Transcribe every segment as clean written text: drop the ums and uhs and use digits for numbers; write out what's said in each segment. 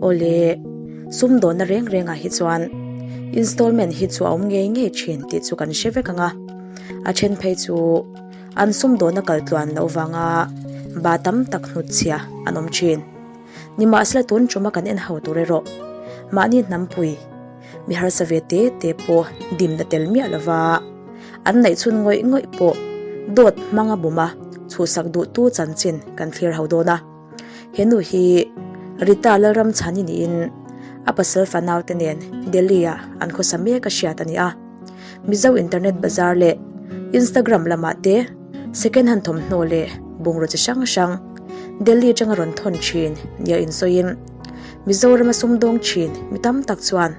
Awle, sumdawnna reng rengah hi chuan installment hi chu a awm ngei ngei thin tih chu kan hre vek ang a, a then phei chu an sumdawnna kal tluan loh vanga ba tam tak hnutchhia an awm thin. Nimahsela tun tuma kan en ho tur erawh mahni hnampui mi harsa ve te te pawh dimna tel miah lova an neih chhun ngawih ngawih pawh dawt hmanga buma chhuhsak duhtu chanchin kan thlir ho dawn a. He nu hi Rita Lalramchhani niin a pasal fanau te nen Delhi ah an khawsa mek a hriat a ni a. Mizo internet bazar leh Instagram lamah te second hand thawmhnaw leh bungraw chi hrang hrang Delhi atanga rawn thawn thin nia insawiin Mizoram a sumdawng thin mi tam tak chuan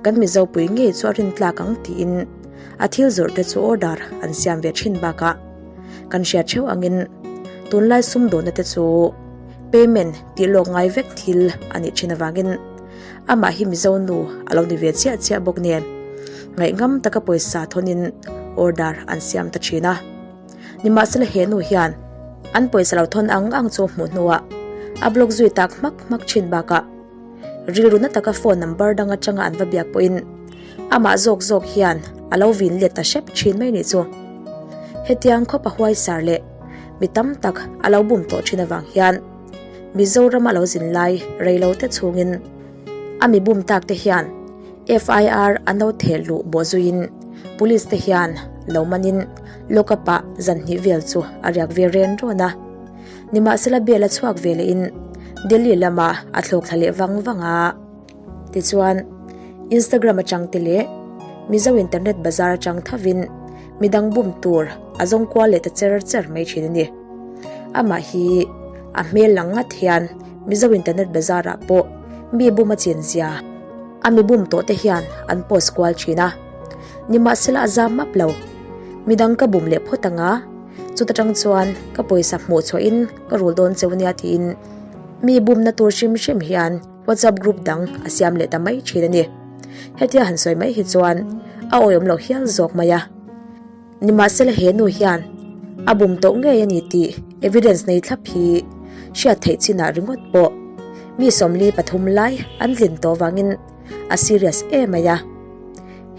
kan Mizo pui ngei chu a rintlak ang tiin a thil zawrh te chu order an siam ve thin bakah kan hriat theuh angin tunlai sumdawnna te chu payment tih lawk ngai vek thil a nih thin avangin amah hi Mizo nu a lo ni ve chiah chiah bawk nen ngaihngam taka pawisa thawnin order an siam ta thin a. Nimahsela he nu hian an pawisa lo thawn ang ang chu hmuh hnuah a block zui tak hmak hmak thin bakah rilru na taka phone number dang atanga an va biak pawhin amah zawk zawk hian a lo vin let ta hrep thin mai nih chu. Hetiang khawp a huaisar leh mi tam tak a lo bum tawh thin avang hian Mizoram a lo zin lai reilo te chhungin a mi bum tak te hian FIR an lo theh luh bawh zuiin Police te hian lo manin lockup ah zan hnih vel chu a riak ve ren rawn a. Nimahsela bail a chhuak ve lehin Delhi lamah a thlawk thla leh vang vang a. Tichuan, Instagram atang te leh Mizo internet bazar atang thovin midang bum tur a zawng kual leh ta cher cher mai thin a ni. Amah hi a hmel lang ngat hian Mizo internet bazar ah pawh mi bum a chin zia a mi bum tawh te hian an post kual thin a. Nimahsela a zam map lo. Midang ka bum leh phawt ang a, chuta tang chuan ka pawisa hmuh chhuahin ka rul dawn cheu nia tiin mi bumna tur hrim hrim hian WhatsApp group dang a siam leh ta mai thin a ni. Hetia han sawi mai hi chuan a awihawm loh hial zawk mai a. Nimahsela he nu hian a bum tawh ngei a ni tih evidence nei thlap hi hriat theih chinah ringawt pawh mi 43 lai an tlin tawh vangin a serious em mai a.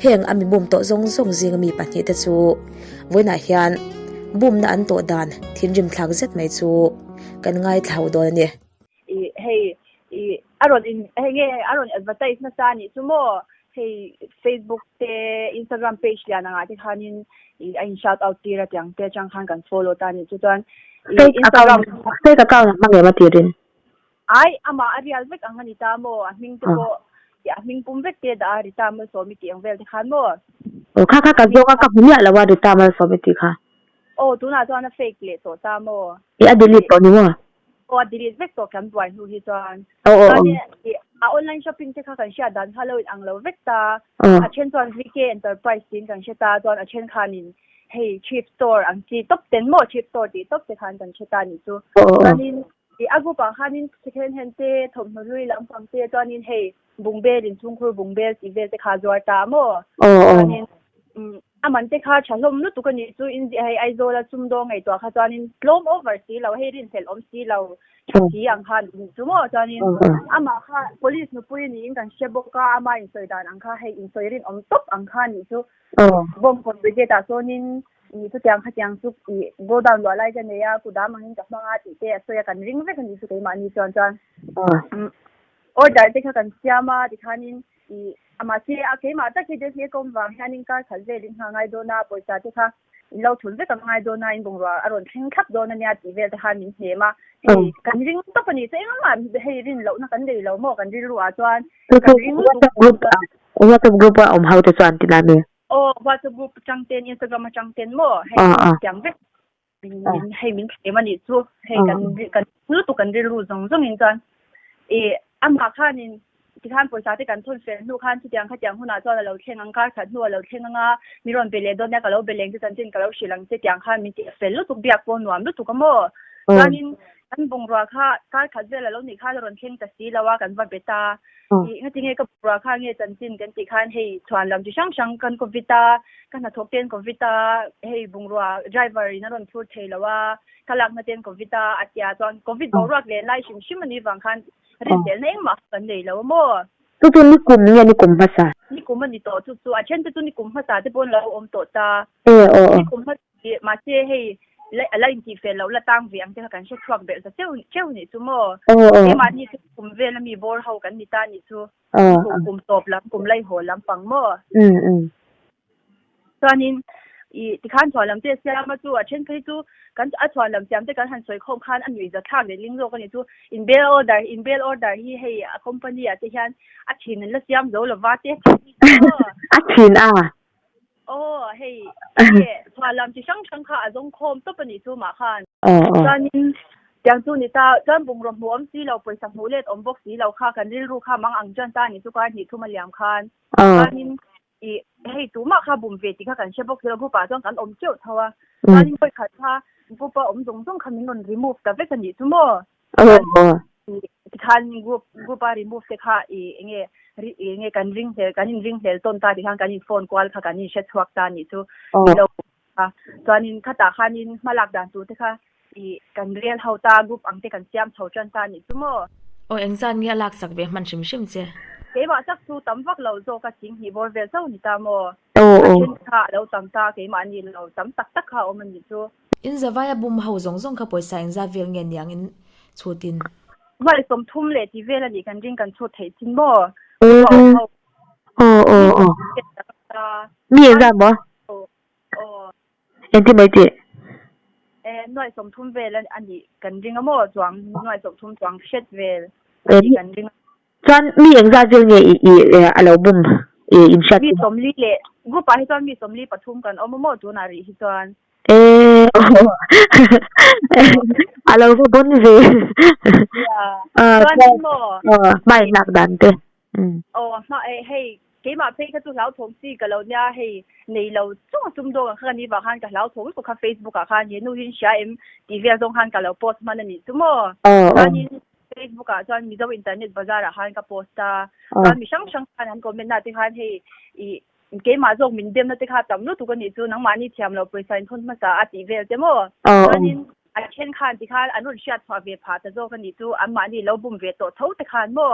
Heng a mi bum tawh zawng zawng zinga mi pahnihte chu vawiinah hian bumna an tawh dan thinrim thlak zet mai chu kan ngaithla dawn a ni. I hei i a rawn in hei nge a rawn advertise nasa anih chu maw hei Facebook te Instagram page lian angah te khanin i a in shout out tir a tiang te atang khan kan follow ta anih chu chuan i Fake Instagram account fake account a hmang em a tirin? Ai amah a real vek ang a ni ta maw a hming te pawh i a hming pum vek te dah a Rita Malsawmi tih ang vel te khan maw. Aw kha kha ka zawng a ka hmu miah lo a Rita Malsawmi tih kha. Aw tunah chuan a fake leh tawh ta maw. I a delete tawh ni maw? Aw a delete vek tawh kan buai hnu hi chuan. Aw aw aw. Chuan a online shopping te kha kan hriat dan kha lo in ang lo vek ta. A then chuan VK Enterprise tiin kan hre ta chuan a then khanin hei thrift store ang chi tawp ten maw thrift store tih tawp te khan kan hre ta nih chu. Chuanin a group ah khanin second hand te thawmhnaw hlui lampang te chuanin hei bungbel inchhungkhur bungbel tih vel te kha zuar ta maw. Chuanin A man te kha tha hlawm lutuk a nih chu in hei Aizawl a sumdawng ngaihtuah kha chuanin tlawm over si lo hei rinhlelh awm si lo tha si ang khan nih chu maw chuanin amah kha police nupui niin kan hre bawk a ama insawi dan ang kha hei insawi rinawm tawp ang kha nih chu Bawngkawn brigade ah sawnin ih chutiang khatiang chu ih godown luah lai ka nei a kudam angin ka hmang a tih te a sawi a kan ring vek a nih chu keimahni chuan chuan order te kha kan siam a tikhanin I a mahse a keimah tak hi Delhi a kawm vang hianin kar khat velin nghah ngai dawn a, pawisa te kha in lo thun vek a ngai dawn a, in bungrua a rawn thleng thlap dawn a nia tih vel te khan min hnem a. Hei kan ring tawp a ni chu engmah hei rin lohna kan nei lo maw kan rilru ah chuan kan ring WhatsApp group ah WhatsApp group a awm ho te chuan ti lai mi? Aw WhatsApp group atang ten Instagram atang ten maw hei tiang vek min hei min thlem a nih chu hei kan kan lutuk kan rilru zawng zawng in chuan i amah khanin tikhan pawisa te kan thawn fel hnu khan chutiang khatiang hunah chuan a lo thleng ang kar khat hnu a lo thleng anga mi rawn be leh dawn nia ka lo be leng che chanchin ka lo hrilh ang che tiang khan min ti fel lutuk biak pawh nuam lutuk a maw chuanin Kan bungrua kha kar khat vel a lo nih khan a rawn thleng ta si lo a, kan va bet a. Ih, ngatinge ka bungrua kha nge chanchin kan tih khan hei chhuan lam chi hrang hrang kan covid a, ka hnathawk te an covid a, hei bungrua driver in a rawn phur thei lo a, ka lakna te an covid a, a tia chuan covid boruak len lai hrim hrim a nih vang khan rinhlelhna engmah kha kan nei lo a maw? Chu chu nikum nge nikum hmasa? Nikum a ni tawh chu chu, a then te chu nikum hmasa te pawh an lo awm tawh ta. E aw aw. Nikum hmasa Mahse hei a la intih fel loh la tang ve ang te kha kan hre chhuak belh ta cheu cheu nih chu maw? Keimahni chu kum vel ami bawr ho kan ni ta nih chu kum kum tawp lam kum laihaw lam pang maw? Chuanin i tikhan chhuan lam te a siam a chu a then phei chu kan a chhuan lam siam te kan han sawi khawm khan a nuih za thlak leh ling zawk a ni chu in bail order in bail order hi hei a company ah te hian a thin an la siam zo lova te a thin a thin a. Aw hei enge chhuah lam chi hrang hrang kha a zawng khawm tawp a nih chu mah khan. Chuanin tiang chu ni ta chuan bungraw hmuh awm si lo pawisa hmuh let awm bawk si lo kha kan rilru kha mang ang chuan ta a nih chu kar hnih thum a liam khan. Chuanin ih hei tumah kha bum ve tih kha kan hre bawk si lo group ah chuan kan awm teuh tho a. Chuanin vawikhat kha group a awm zawng zawng kha min rawn remove ta vek a nih chu maw. Tikhan group group a remove te kha i enge enge kan ring hlel kan in ring hlel tawn ta tikhan kan in phone kual kha kan in hre chhuak ta nih chu lo a chuanin khatah khanin hmalak dan tur te kha i kan rel ho ta group ang te kan siam chho tan ta nih chu maw. Aw engzat nge a laksak ve hman hrim hrim che? Keimah tak chu tam vak lo zawk a singhnih bawr vel chauh ni ta maw? A then kha a lo tam ta keimahni lo tam tak tak kha a awm a nih chu. In zavaia bum ho zawng zawng kha pawisa engzat vel nge niang in chhut in? Nuai 30 leh ti vel a nih kan ring kan chhut theih chin maw? Aw aw aw. Mi engzat maw? Engtin mai tih? E nuai 30 vel a nih kan ring a maw chuang nuai 30 chuang hret vel a nih kan ring a. Chuan mi engzat vel nge i i a lo bum i in hriat Mi 40 leh group ah hi chuan mi 43 kan awm a maw tunah rih hi chuan. E a lo va bon ve. Chuan in maw. Hma in lak dan te. Aw hma hei keimah phei kha chu hlauthawng chi ka lo nia hei nei lo chung a sum dawng ang kha ka ni vang khan ka hlauthawng lutuk kha Facebook ah khan he nu hi in hria em tih vel zawng khan ka lo post hman a nih chu maw. Chuanin Facebook ah chuan Mizo Internet Bazar ah khan ka post a, chuan mi hrang hrang khan an comment na te khan hei ih keimah zawk min demna te kha tam lutuk a nih chu nangmahni thiam loh pawisa in thawn hmasa a tih vel te maw? Chuanin a then khan ti khan an rawn hriat chhuah ve phah ta zawk a nih chu anmahni lo bum ve tawh tho te khan maw?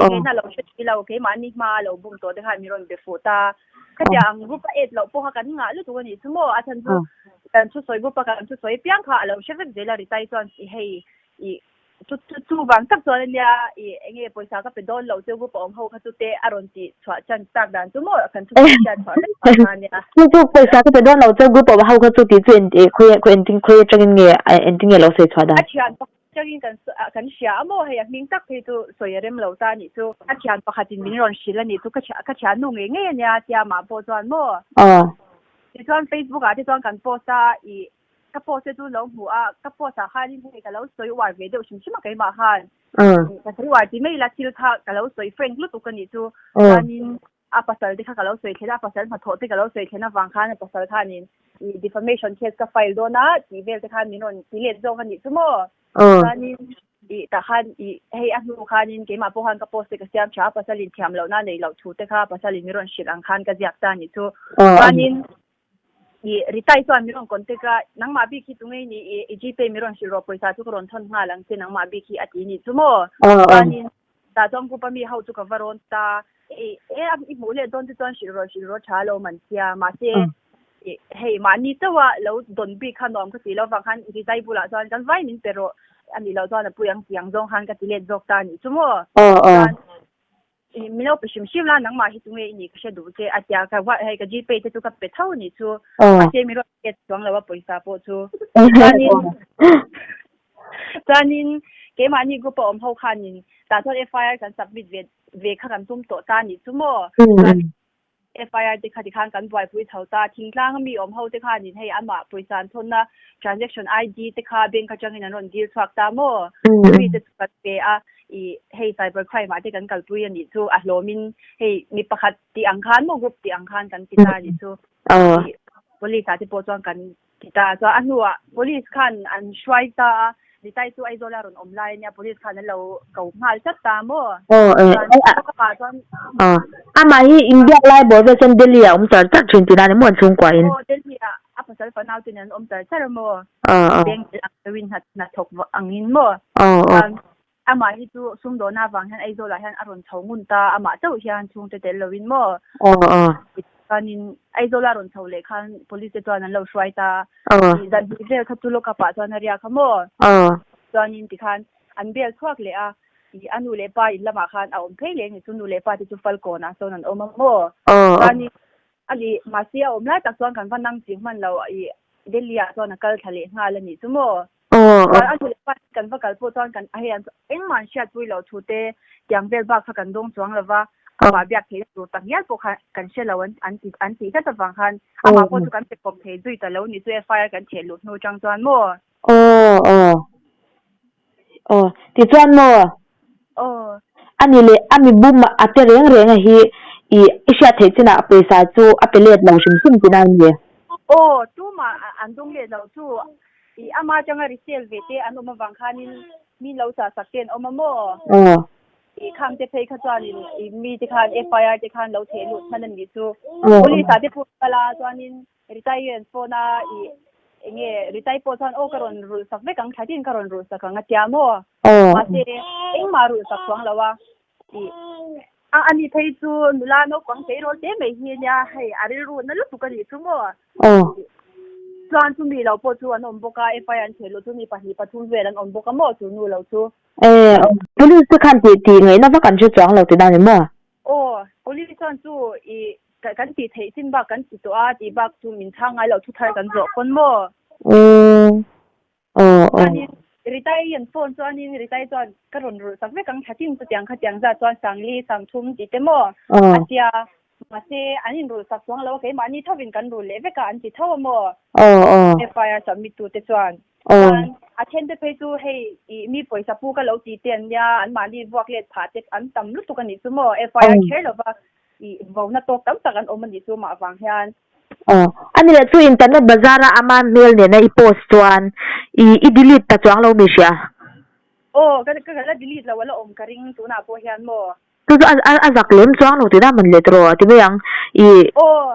Keina lo hre thi lo keimahni hma a lo bum tawh te khan min rawn be fuh ta. Khatiang ang group a add loh pawh kha kan ngah lutuk a nih chu maw? A chhan chu kan thusawi group a kan thusawi piang kha a lo hre vek zel a Ritai chuan hei ih Chu chu chu vang tak chuan ania i enge pawisa ka pe dawn lo chu group a awm ho kha chu te a rawn tih chhuah chan tak dan chu maw kan thu hriat chhuah vek phah kha ania. Chu chu pawisa ka pe dawn lo chu group a awm ho kha chu tih chu eng khawi khawi engtin khawi atangin nge engtin nge lo sawi chhuah dan. A thian pakhat atangin kan kan hria a maw hei a hming tak phei chu sawi a rem lo ta anih chu. A thian pakhatin min rawn hrilh anih chu ka ka thiannu ngei ngei ania tia mah pawh chuan maw. Tichuan Facebook ah te chuan kan post a i Ka post te chu lo hmu a, ka post ah khanin hei ka lo sawi uar ve deuh hrim hrim a keimah khan. Ka sawi uar ti mai la thil kha ka lo sawi frank lutuk a nih chu. Chuanin a pasal te kha ka lo sawi thlen a, a pasal hnathawh te ka lo sawi thlen avang khan a pasal khanin i defamation case ka file dawn a tih vel te khan min rawn ti let zawk a nih chu maw. Chuanin i tah khan i hei a hnu khanin keimah pawh khan ka post te ka siam tha a, pasalin thiam lohna neih loh thu te kha pasalin min rawn hrilh ang khan ka ziak ta a nih chu. Chuanin I Ritai chuan min rawn contact a, nangmah bik hi tunge i nih i, i Gpay min rawn hrilh rawh, pawisa chu ka rawn thawn nghal ang che nangmah bik hi a ti nih chu maw? Chuanin tah chuan group a mi ho chu ka va rawn ta, i e i hmuh leh dawn te chuan hrilh rawh hrilh rawh tha lo man sia, mahse i hei mahni chauh a lo dawn bik kha nuam ka ti lo vang khan Ritai bulah chuan kan vai min pe rawh a nih loh chuan a pui ang ti ang zawng khan ka ti let zawk ta nih chu maw? Chuan Min lo pe hrim hrim la, nangmah hi tunge i nih ka hre duh che a tia, ka hei ka Gpay te chu ka pe tho nih chu, mahse min rawn pek chuang lo a pawisa pawh chu. Chuanin chuanin keimahni group a awm ho khanin tah chuan FIR kan submit ve ve kha kan tum tawh ta nih chu maw. Chuan FIR te kha tikhan kan buaipui chho ta, thingtlang a mi awm ho te khanin hei amah pawisa an thawnna transaction ID te kha bank atangin an rawn dil chhuak ta maw. Chumi te chu kan pe a. I hei cyber crime ah te kan kalpui a nih chu a hlawmin hei mi pakhat tih ang khan maw group tih ang khan kan ti ta a nih chu i police ah te pawh chuan kan ti ta chuan a hnuah police khan an hruai ta a. Ritai chu Aizawl a rawn awm lai ania police khan an lo ko nghal chat ta maw? Aw eh Chuan chuan aw amah hi inbiak lai bawr vel chuan Delhi ah a awm char char thin tihna a ni maw an chhungkua in? Aw Delhi ah a pasal fanau ten an awm char char a maw? Aw aw. Bank ang deuhin hnathawk angin maw? Aw aw. Chuan amah hi chu sumdawhna avang hian Aizawl ah hian a rawn chho ngun ta amah chauh hian chhungte tel lovin maw? Aw aw. Chuanin Aizawl a rawn chho leh khan police te chuan an lo hruai ta. Aw. Zan hnih vel kha chu lockup ah chuan a riak a maw? Aw. Chuanin tikhan an bel chhuak leh a, ih a nu leh pa in lamah khan a awm phei leh a ni chu nu leh pa te chu Falkawn ah sawn an awm a maw? Aw. Chuanin a nih mahse a awm lai tak chuan kan va nang ching hman lo ih Delhi ah chuan a kal thla leh nghal a nih chu maw? Aw. Chuan a nu leh pa te kan va kal pawh chuan kan hei an engmah an hriatpui loh thu te tiang vel bak kha kan dawng chuang lo va, amah biak theihna tur tak ngial pawh kha kan hre lo an an ti an tih tlat avang khan amah pawh chu kan pe kawp thei zui ta lo ni chu FIR kan theh luh hnu atang chuan maw? Aw aw aw tichuan maw? Aw. Ani leh a mi bum a te reng reng a hi i i hriat theih chinah pawisa chu a pe let lo hrim hrim tina a ni. Aw tumah an dawng let lo chu I ama atanga resale ve te an awm avang khanin mi lo chah sak te an awm a maw? Aw. I khang te phei kha chuanin i mi te khan FIR te khan lo theh lut hman a nih chu. Aw. Police ah te pawh kal a chuanin retire an phone a i enge retire pawh chuan aw ka rawn rulh sak vek ang thlatin ka rawn rulh sak ang a tia maw? Aw. Mahse engmah rulh sak chuang lo a i a ani phei chu nula naupang tleirawl te mai hi ania hei a rilru na lutuk a nih chu maw? Aw. Chuan chu mi lo pawh chu an awm bawk a, FIR an chhe luh chu mi pahnih pathum vel an awm bawk a maw chu nu lo chu. E, police te khan tih tih ngaihna vak an hre chuang lo tihna ni maw? Aw, police chuan chu i kan tih theih chin bak kan ti tawh a tih bak chu min chhang ngai lo thu thar kan zawh pawn maw? Aw, aw, aw. Chuanin Ritai an phone chuanin Ritai chuan ka rawn rulh sak vek ang thlatin chutiang khatiang zat chuan Sangli, Sangthum tih te maw a tia. Mahse, an inrulh sak chuang lo a, keimahni thovin kan rulh leh vek a, an ti tho a maw? Aw, aw. FIR submit tute chuan. Aw. Chuan, a then te phei chu hei ih mi pawisa pu ka lo ti te an nia, anmahni vuak let phah te an tam lutuk a nih chu maw? FIR kher lova ih vona tawk tam tak an awm a nih chu mah vang hian. Aw. A ni leh chu internet bazar a ama hmel nena i post chuan ih i delete ta chuang lo mi hria? Aw, ka ka la delete lo a la awm ka ring tunah pawh hian maw? Chu chu a zak lem chuang lo tihna man let rawh ti mai ang i. Aw.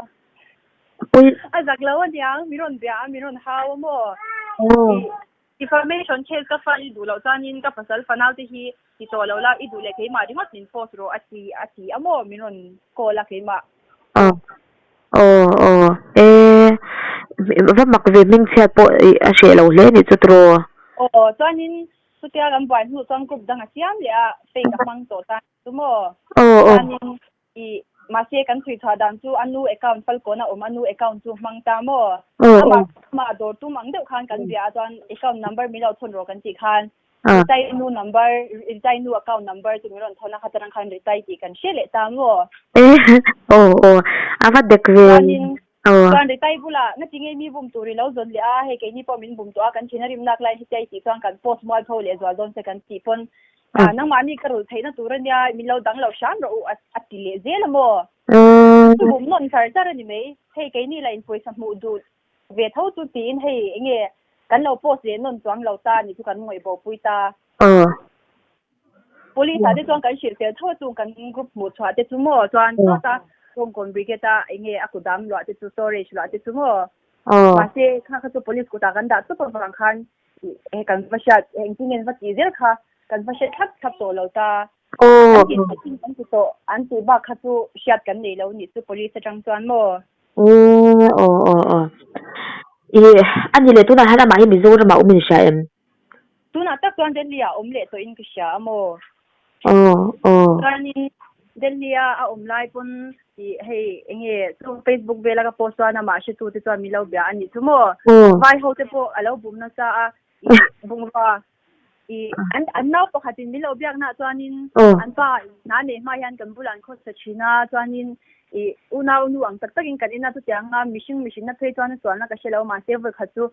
Pui. A zak lo aniang min rawn bia a min rawn hau a maw. Aw. I defamation case ka file i duh loh chuanin ka pasal fanau te hi ti tawh lo la i duh leh keimah ringawt min post rawh a ti a ti a maw min rawn call a keimah. Aw. Aw aw e va mak ve hmingchhiat pawh i a hreh lo hle nih chu tiraw. Aw chuanin Chutia kan buai hnu chuan group dang a siam leh a, fake a hmang tawh ta chu maw? Chuanin i mahse kan chhui chhuah dan chu a nu account Falkawn a awm a nu account chu hmang ta maw? Amah amah dawr tum ang deuh khan kan bia a chuan account number min lo thawn rawh kan tih khan Ritai nu number Ritai nu account number chu min rawn thawn a khatarang khan Ritai tih kan hre leh ta maw? Aw aw a va dek ve. Chuanin Chuan Ritai bulah na ti ngei mi bum tur i lo zawn leh a, hei keini pawh min bum tawh a, kan thin a rim nak laiin hetiai tih chuan kan post mual pho leh zual dawn che kan tih pawn nangmahni ka rulh theihna tur a nia, min lo dang lo hram rawh u a ti leh zel a maw? Bum nawn char char a ni mai, hei keini lah in pawisa hmuh duh ve tho chu tiin hei enge kan lo post leh nawn chuang lo ta ni chu kan ngawih bo pui ta. Police ah te chuan kan hrilh fel tho a chung kan group hmuh chhuah te chu maw chuan sawta Kawngkawn Brigade a enge a kudam luah te chu storage luah te chu maw mahse kha kha chu police kutah kan dah chawp avang khan he kan va hriat engtin nge an va tih zel kha kan va hre thlap thlap tawh lo ta an tih tih chin kan ti tawh an tih bak kha chu hriat kan nei lo nih chu police atang chuan maw. Aw aw aw ih a ni leh tunah hian amah hi Mizoramah awm in hria em? Tunah tak chuan Delhi ah awm leh tawhin ka hria a maw? Aw, aw. Chuanin Delhi a a awm lai pawn ih hei enge chu Facebook vela ka post chuan amah hretu te chuan min lo bia a nih chu maw? Aw. Vai ho te pawh a lo bum nasa a ih bungrua ih an an nau pakhatin min lo biak nah chuanin an pa hna nei hma hian kan bulah an khawsa thin a chuanin ih unau nu ang tak takin kan ina chutianga mihring mihrinna phei chuan a sualna ka hre lo mahse vawikhat chu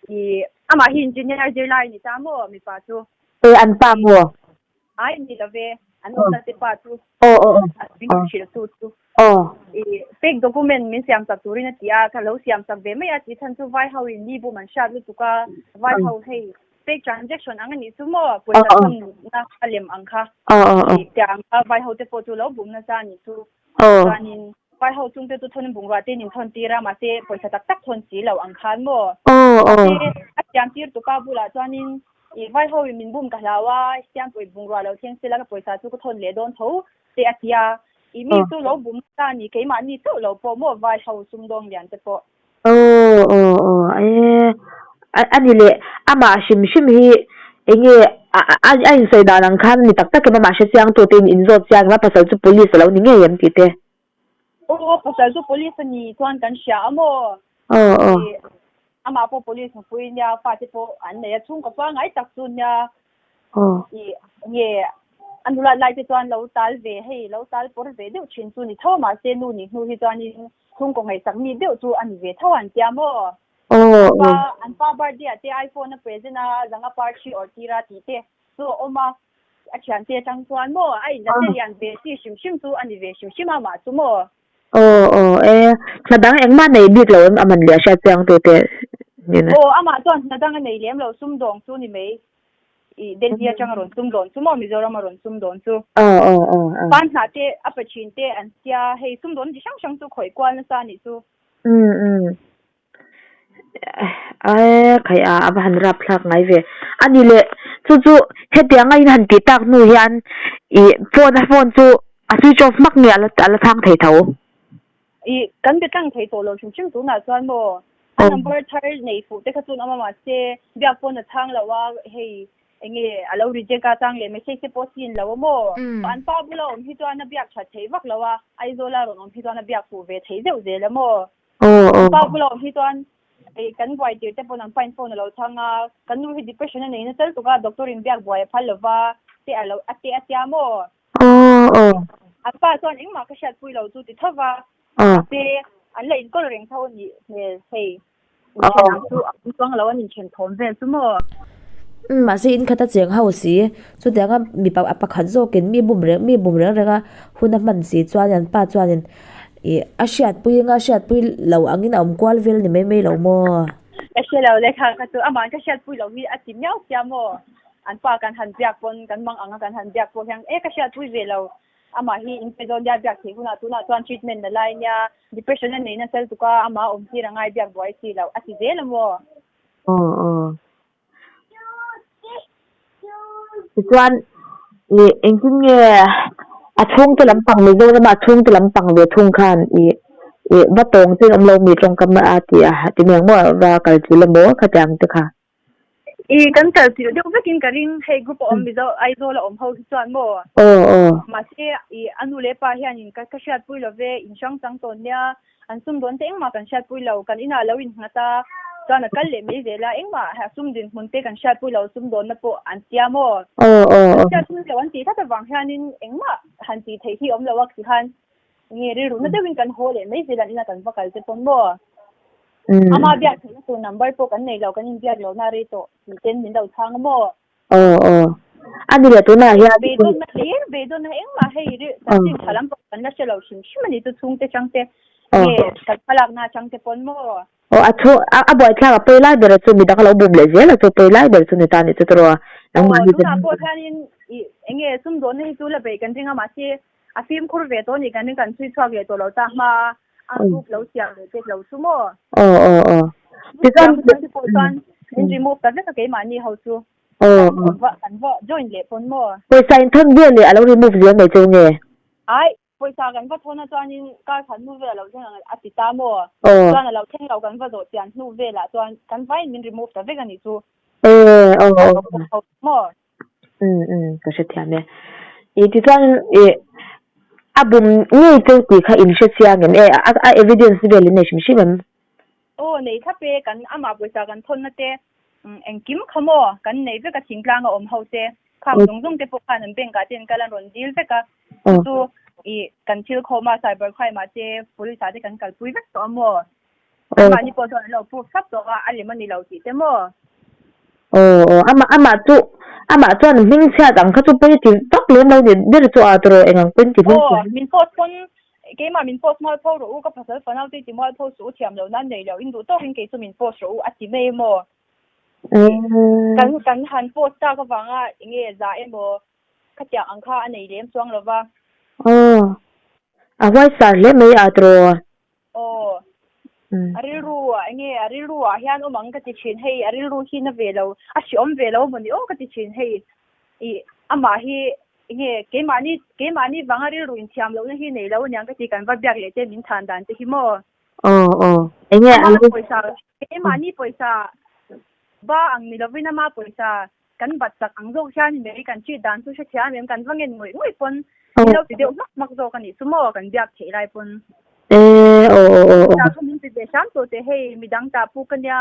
I amah hi engineer zirlai ni ta maw mipa chu? E an pa maw? Ai ni lo ve, an awmna te pa chu. Aw aw aw. Min hrilh tu chu. Aw. I fake document min siam sak turin a ti a, ka lo siam sak ve mai a ti chhan chu vai ho in mi bum an hriat lutuk a, vai ho hei Fake transaction ang a nih chu maw? Pawisa thawnna a lem ang kha. Tiang kha vai ho te pawh chu lo bum nasa a nih chu. Chuanin vai ho chung te chu thawn bungrua te in thawn tir a, mahse pawisa tak tak thawn si lo ang khan maw? Mahse a siam tir tupa bulah chuanin i vai ho in min bum ka hlau a, siam pawih bungrua lo thleng sela ka pawisa chu ka thawn leh dawn tho te a ti a. I mi chu lo bum nasa a ni, keimahni chauh lo pawh maw vai ho sumdawng lian te pawh. Aw aw aw e a ni leh amah hrim hrim hi enge a insawi dan ang khan ni tak tak em amah hre chiang tu te in inzawt chiang em a pasal chu police a lo ni ngei em tih te. Aw pasal chu police a ni chuan kan hria a maw? Aw aw. Amah pawh police nupui nia fate pawh an nei a chhungkaw pangngai tak chu nia I nge a nulat lai te chuan lo tal ve hei lo tal pawr ve deuh thin chu ni tho a mahse nu nih hnu hi chuanin chhungkaw ngaihsak mi deuh chu a ni ve tho an tia maw? An pa an pa birthday ah te iPhone a present a zanga par thi awrh tir a tih te chu a awm a a thiante atang chuan maw a inla che lian ve chi hrim hrim chu a ni ve hrim hrim a mah chu maw? Aw aw e hna dang engmah nei bik lo em a man leh a hriat chiang tu te hnena. Aw amah chuan hna dang a nei lem lo sumdawng chu ni mai. I Delhi atang a rawn sum dawn chu maw Mizoram a rawn sum dawn chu. Aw aw aw aw. Pan hnah te a pa thin te an sia hei sum dawn chi hrang hrang chu khawih kual nasa anih chu. Umm umm. Ae khai a a va han rap thlak ngai ve. Ani leh chu chu hetiang a in han tih tak hnu hian i phone a phone chu a switch off hmak nge a la chhang thei tho. I kan be tlang thei tawh lo hrim hrim tunah chuan maw a number thar nei fuh te kha chuan awm a mahse biak pawn a chhang lo a hei enge a lo reject a chang leh message te pawh sin lo a maw an pa bula awm hi chuan a biak that thei vak lo a Aizawl a rawn awm hi chuan a biak fuh ve thei deuh zel a maw an pa bula awm hi chuan hei kan buai tir te pawn an pain phone a lo chhang a kan nu hi depression a nei na chal tuk a doctor in biak buai a phal lo va te a lo a te a tia maw. An pa chuan engmah ka hriatpui lo chu ti tho va, mahse an la inkawl reng tho a nih hmel hei. Inthen ang chu a awm chuang lo an inthen thawm vel chu maw? Umm mahse in khat a cheng ho si, chutianga mipa a pakhat zawkin mi bum reng mi bum reng reng a hun a hman si chuan an pa chuanin ih a hriatpui anga hriatpui lo angin a awm kual vel ni mai mai lo maw? Ka hre lo lehkha kha chu amah ka hriatpui lo hi a ti miau sia maw? An pa kan han biak pawn kan mang anga kan han biak pawh hian e ka hriatpui ve lo amah hi in pe dawn nia biak theih hunah tunah chuan treatment la lai nia depression a nei nasa lutuk a amah a awm tir a ngai biak buai si lo a ti zel a maw? Aw aw. Tichuan i engtin nge a chhungte lampang Mizorama a chhungte lampang ve thung khan i i va tawng ten awm lo mi tawngkam a ti a ti mai ang maw va kal chul emaw khatiang te kha. I kan kal chilh deuh vekin ka ring hei group a awm Mizo Aizawl a awm ho hi chuan maw? Aw aw. Mahse i a nu leh pa hianin ka ka hriatpui lo ve in hrang chang tawn nia an sum dawn te engmah kan hriatpui lo kan inah lo innghat a chuan a kal leh mai zel a engmah sum dinhmun te kan hriatpui lo sum dawnna pawh an tia maw? Aw aw aw. Hriatpui lo an tih tlat avang hianin engmah han tih theih hi awm lo a tikhan Nge rilru na deuhin kan haw leh mai zel an ina kan va kal te pawn maw? Ama biak theihna tur number pawh kan nei lo, kan inbiak lo na rei tawh tih ten min lo chhang a maw? Aw aw. A ni leh tunah hian. Beidawnna hlir, beidawnna engmah hei ri chanchin tha lam pawh kan la hre lo hrim hrim a ni chu chhungte changte nge kan hmalakna changte pawn maw? Aw a thu a a buaithlak a pawi lai ber a chu midang a lo bum leh zel a chu pawi lai ber chu ni ta ni chu tawrh a. Aw tunah pawh hianin ih enge sumdawnna hi chu la beih kan ring a mahse A fimkhur ve tawh a ni, kan ring kan chhui chhuak leh tawh lo ta hma a group lo siam leh pek lo chu maw? Aw aw aw. Tichuan siam te pawh chuan min remove ta vek a keimahni ho chu. Aw aw. Kan va join leh pawn maw? Pawisa in thawn vel leh a lo remove zel mai chu nge? Ai, pawisa kan va thawn a chuanin kar khat hnu vel a lo thleng ang a ti ta maw? Aw. Chuan a lo thleng lo kan va zawh chian hnu velah chuan kan vaiin min remove ta vek a nih chu. Aw aw aw. Maw? Umm umm ka hrethiam e. I tichuan i a bum ngei cheu tih kha in hre chiang em? E a a evidence vel in nei hrim hrim em? Aw nei thlap e, kan amah pawisa kan thawnna te engkim kha maw kan nei vek a thingtlang a awm ho te khang zawng zawng te pawh khan an bank ah te an kal an rawn dil vek a chu chu i kan thil khawm a cyber crime ah te police ah te kan kalpui vek tawh a maw. Anmahni pawh chuan an lo proof thlap tawh a, a lem a ni lo tih te maw? Aw aw, amah amah chu amah chuan hmingchhiat ang kha chu pawi ti vak lem lo ni ber chu a tawrh eng ang pawn ti hmingchhiat. Aw, min post pawn keimah min post mual pho rawh u, ka pasal fanau te ti mual pho suh u thiam lo nan nei lo, in duh tawkin kei chu min post rawh u a ti mai maw? Kan kan han post tak avanga enge za emaw khatiang ang kha a nei lem chuang lo va. Aw, a huaisar hle mai a tiraw? Aw, a rilru ah enge a rilru ah hian awm ang ka ti thin hei, a rilru hi na ve lo, a hreawm ve lo mawni aw ka ti thin hei, ih amah hi enge keimahni keimahni vanga rilru inthiam lohna hi nei lo aniang ka ti kan va biak leh te min chhan dan te hi maw. Aw aw, enge a Ama pawisa keimahni pawisa ba ang ni lovin ama pawisa kan bat chak ang zawk hian mai kan treat dan chu hrethiam em kan va ngen ngawih ngawih pawn min lo ti deuh hmak hmak zawk a nih chu maw kan biak theih lai pawn. Ee aw aw aw aw. Chah kha min ti ve hram tawh teh hei midang tah puk ka nia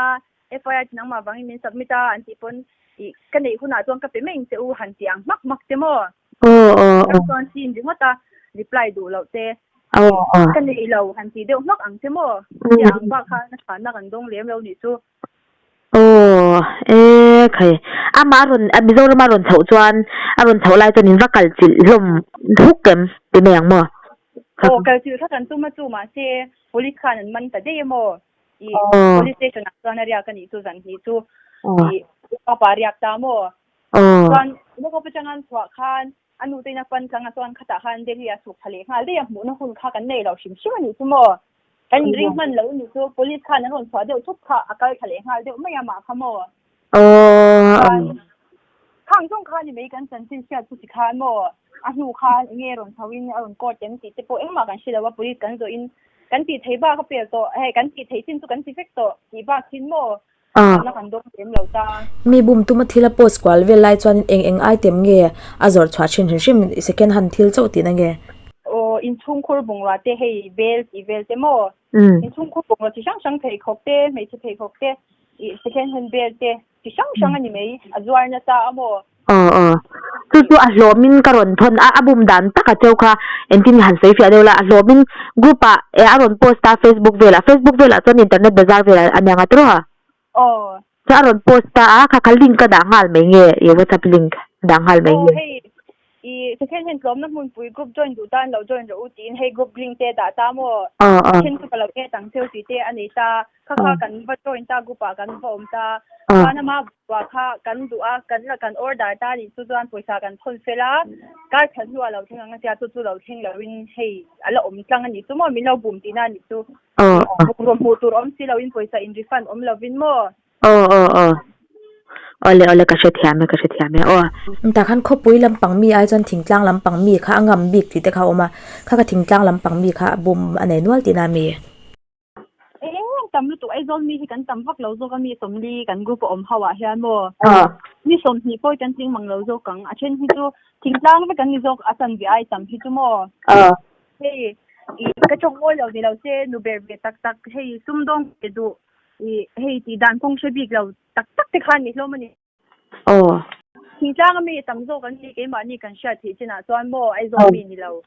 FIR chi nangmah vangin min submit a an tih pawn ih ka neih hunah chuan ka pe mai ang che u han ti ang hmak hmak te maw. Aw aw aw. Chuan sin ringawt a reply duh loh te Aw aw. Ka nei lo han ti deuh hmak ang che maw. Tia ang bak khan a chhanna kan dawng lem lo nih chu. Aw e khai amah a rawn Mizoram a rawn chhoh chuan a rawn chhoh lai chuan in va kal chilh hlawm huk em ti mai ang maw? Aw kal chilh kha kan tum a chu mahse police khan an man ta daih emaw i police station ah chuan a riak a nih chu zan hnih chu i pa riak ta maw chuan lawk atanga an chhuah khan A nu tein a pan tlang a chuan khatah khan Delhi a chhuk thla leh nghal daih a, hmuhna hun kha kan nei lo hrim hrim a nih chu maw? Kan inring hman lo a nih chu, police khan an rawn chhuah deuh thup kha a kal thla leh nghal deuh mai a mah kha maw? Chuan khang zawng kha ni mai kan chanchin hriat chu ti khan maw? A hnu khan enge rawn chho in a rawn court em tih te pawh engmah kan hre lo a, police kan zawh in kan tih thei bak a pel tawh, hei kan tih theih chin chu kan ti vek tawh tih bak chin maw? Mi bum tuma thil a post kual vel lai chuanin eng eng item nge a zawrh chhuah thin hrim hrim second hand thil chauh tihna nge? Aw inchhungkhur bungrua te hei bel tih vel te maw? Inchhungkhur bungrua chi hrang hrang pheikhawk te, hmeichhe pheikhawk te, ih second hand bel te chi hrang hrang a ni mai, a zuar nasa a maw? Aw aw. Chu chu a hlawmin ka rawn thawn a, a bum dan taka cheu kha engtin han sawi fiah deuh la, a hlawmin group ah eh a rawn post a Facebook velah, Facebook velah chuan internet bazar velah a nia nga tawh a. Aw. Chuan a rawn post ta a, kha kha link ka dah nghal mai nge, ih WhatsApp link dah nghal mai Aw nge. hei ih second hand tlawmna hmunpui group join duh tan lo join rawh u tiin hei group link te dah ta maw? Aw aw. Then chu ka lo add ang cheu tih te a nei ta. Kha kha kan va join ta group ah kan va awm ta. Chuan ama buah kha kan duh a, kan la kan order ta nih chu chuan pawisa kan thawn fel a, kar khat hnuah lo thleng ang a tia chu chu lo thleng lo in hei a la awm tlang a nih chu maw min lo bum tihna a nih chu. Bungraw hmuh tur awm si lo in pawisa in refund awm lo in maw. Aw aw aw. Awle awle ka hrethiam e ka hrethiam e aw. Tah khan khawpui lampang mi ai chuan thingtlang lampang mi kha a ngam bik tih te kha a awm a, kha ka thingtlang lampang mi kha a bum a nei nual tihna a mi. Eng tam lutuk Aizawl mi hi kan tam vak lo zawk a mi sawmli kan group a awm ho ah hian maw mi sawmhnih pawh hi kan tling mang lo zawk ang a then hi chu thingtlang vek an ni zawk a chanve ai tam hi chu maw hei ih ka tawng mawi lo ni lo se nu ber ve tak tak hei sumdawng ve duh ih hei tih dan kawng hre bik lo tak tak te khan ni hlawm a ni. Aw. Thingtlang a mi tam zawk an ni keimahni kan hriat theih chinah chuan maw Aizawl mi ni lo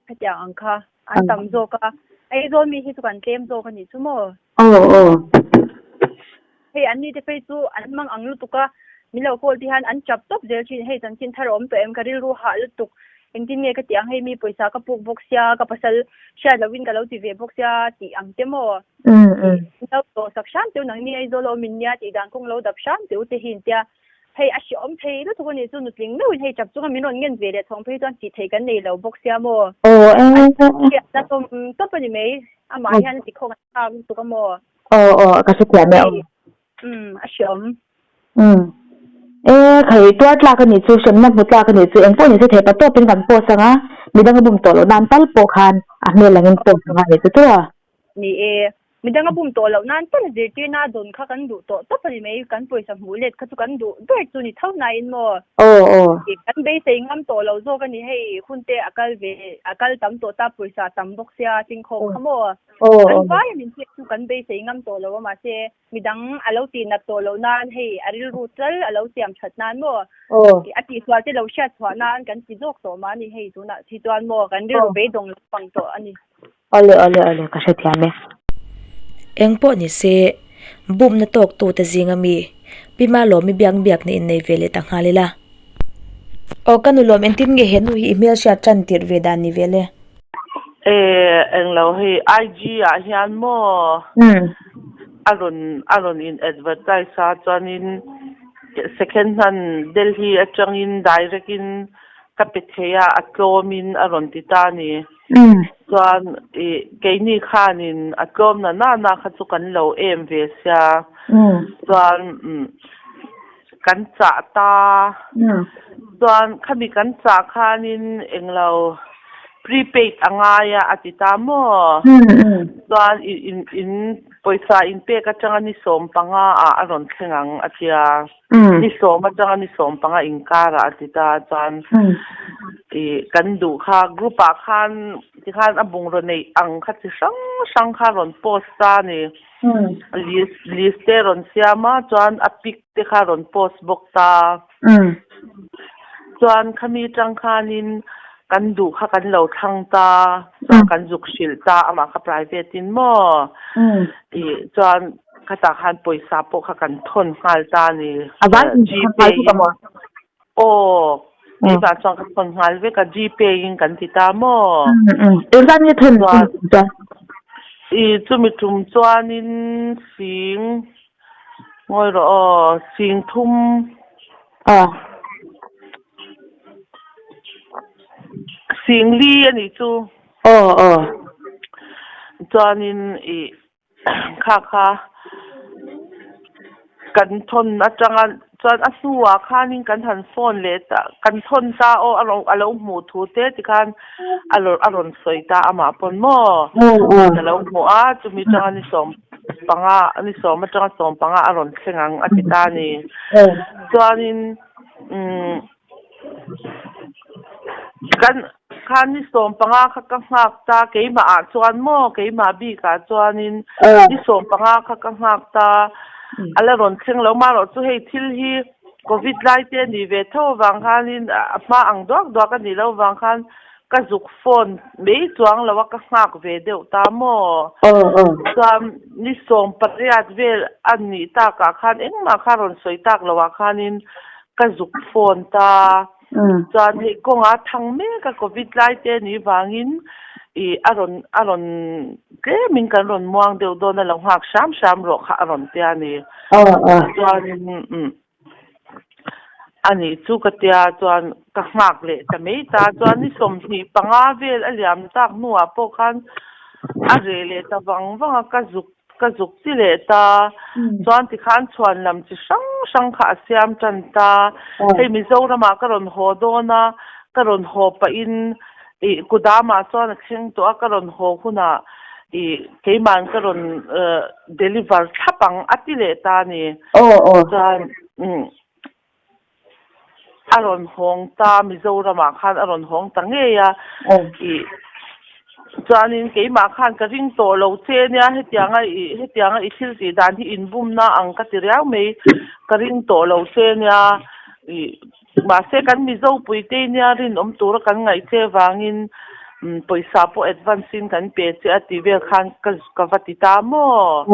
hetiang ang kha an tam zawk a, Aizawl mi hi chu kan tlem zawk a nih chu maw. Aw aw. Hei an ni te phei chu an mang ang lutuk a, min lo call ti hian an chap tawp zel thin, hei chanchin thar a awm tawh em ka rilru hah lutuk Engtin nge ka tih ang hei mi pawisa ka puk bawk sia, ka pasal hriat lovin ka lo ti ve bawk sia tih ang te maw? Lo tawh sak hram teu nangni Aizawl a awm in nia tih dan kawng lo dap hram teu te hi in tia hei a hreawm thei lutuk a nih chu nutling meuhin hei tap chunga min rawn ngen ve leh chhawng phei chuan tih theih kan nei lo bawk sia maw? A hriatna tawm tawp a ni mai, amah hian a ti khawng a thlak lutuk a maw? Aw aw ka hrethiam e aw. A hreawm. Umm. E, khai tuar tlak a nih chu, hremna hmu tlak a nih chu, engpawh ni se thei pa tawpin kan post ang a, midang a bum tawh loh nan tal pawh khan a hmel angin post ang a nih chu tawh a. Ni e, midang a bum tawh loh nan tal zirtirna dawn kha kan duh tawh tawp a ni mai, kan pawisa hmuh let kha chu kan duh ber chu ni tho nain maw. Aw aw. Kan beisei ngam tawh lo zawk a ni, hei hun te a kal ve, a kal tam tawh ta, pawisa tam bawk sia tlingkhawm kha maw. Kan vai a min pek chu kan beisei ngam tawh lo a mahse Midang a lo tih nat tawh loh nan hei a rilru tal a lo siam that nan maw a tihsual te lo hriat chhuah nan kan ti zawk tawh mah a ni hei tunah hi chuan maw kan rilru beidawng lo pang tawh a ni. Awle awle awle ka hrethiam e. Eng pawh ni se, bumna tawk tute zinga mi Pi Malawmi biak biak na innei ve leh ta nghal ila. Aw ka nu lawm engtin nge he nu hi i hmelhriat tan tirh ve dan ni vel e. E englo hei IG ah hian maw? Umm. a rawn a rawn in advertise a chuanin second hand Delhi atangin direct in ka pe thei a a tlawmin a rawn ti ta a ni. Chuan ih keini khanin a tlawm na na na kha chu kan lo em ve sia chuan umm kan chah ta chuan khami kan chah khanin englo prepaid a ngai a a ti ta maw chuan in in pawisa inpek atanga ni 15 ah a rawn thleng ang a tia. Ni 10 atanga ni 15 inkarah a ti ta chuan ih kan duh kha group ah khan tikhan a bungraw neih ang kha chi hrang hrang kha rawn post ta a ni. List list te rawn siam a chuan a pic te kha rawn post bawk ta. Chuan khami atang khanin kan duh kha kan lo thlang ta chuan kan zuk hrilh ta amah kha private in maw ih chuan Khatah khan pawisa pawh kha kan thawn nghal ta a ni. A vai in thawn nghal vek a maw? Aw, keimah chuan ka thawn nghal vek a, Gpay in kan ti ta maw? Engzat nge thawn chuan? I chumi tum chuanin sing ngawi rawh aw, sing thum. Aw. Sing li a nih chu. Aw aw. Chuanin i Kha kha kan thawn atanga chuan a hnuah khanin kan han phone leh ta kan thawn ta aw a rawn a lo hmuh thu te tikhan a rawn a rawn sawi ta amah pawn maw ka lo hmuh a chumi atanga ni 15 ni 10 atanga 15 a rawn thleng ang a ti ta a ni chuanin umm Kan khan ni 15 kha ka nghak ta keimah ah chuan maw keimah bik ah chuanin ni 15 kha ka nghak ta a la rawn thleng lo marawh chu hei thil hi covid lai te a nih ve tho avang khanin a hma ang duak duak a nih loh avang khan ka zuk phone mai chuang lo a ka nghak ve deuh ta maw chuan ni 18 vel a nih takah khan engmah kha rawn sawi tak loh ah khanin Ka zuk phone ta. Chuan hei kawnga thang mek a covid lai te anih vangin ih a rawn a rawn tlemin kan rawn muang deuh dawn a lo nghak hram hram rawh kha a rawn tia a ni. Chuanin umm anih chu ka tia chuan ka nghak leh ta mai ta. Chuan ni 25 vel a liam tak hnuah pawh khan a reh leh ta vang vang a ka zuk Ka zuk chi leh ta. Chuan tikhan chhuan lam chi hrang hrang kha a siam tan ta. Hei Mizoramah ka rawn haw dawn a, ka rawn haw pahin ih kudamah chuan a thleng tawh a, ka rawn haw hunah ih keima'n ka rawn deliver thlap ang a ti leh ta a ni. Chuan a rawn hawng ta Mizoramah khan a rawn hawng ta ngei a ih chuanin keimah khan ka ring tawh lo che nia hetianga ih hetianga i thil tih dan hi inbumna ang ka ti riau mai ka ring tawh lo che nia ih mahse kan Mizo puite nia rinawm tura kan ngaih che vangin Pawisa pawh advance in kan pe che a ti vel khan ka ka va ti ta maw?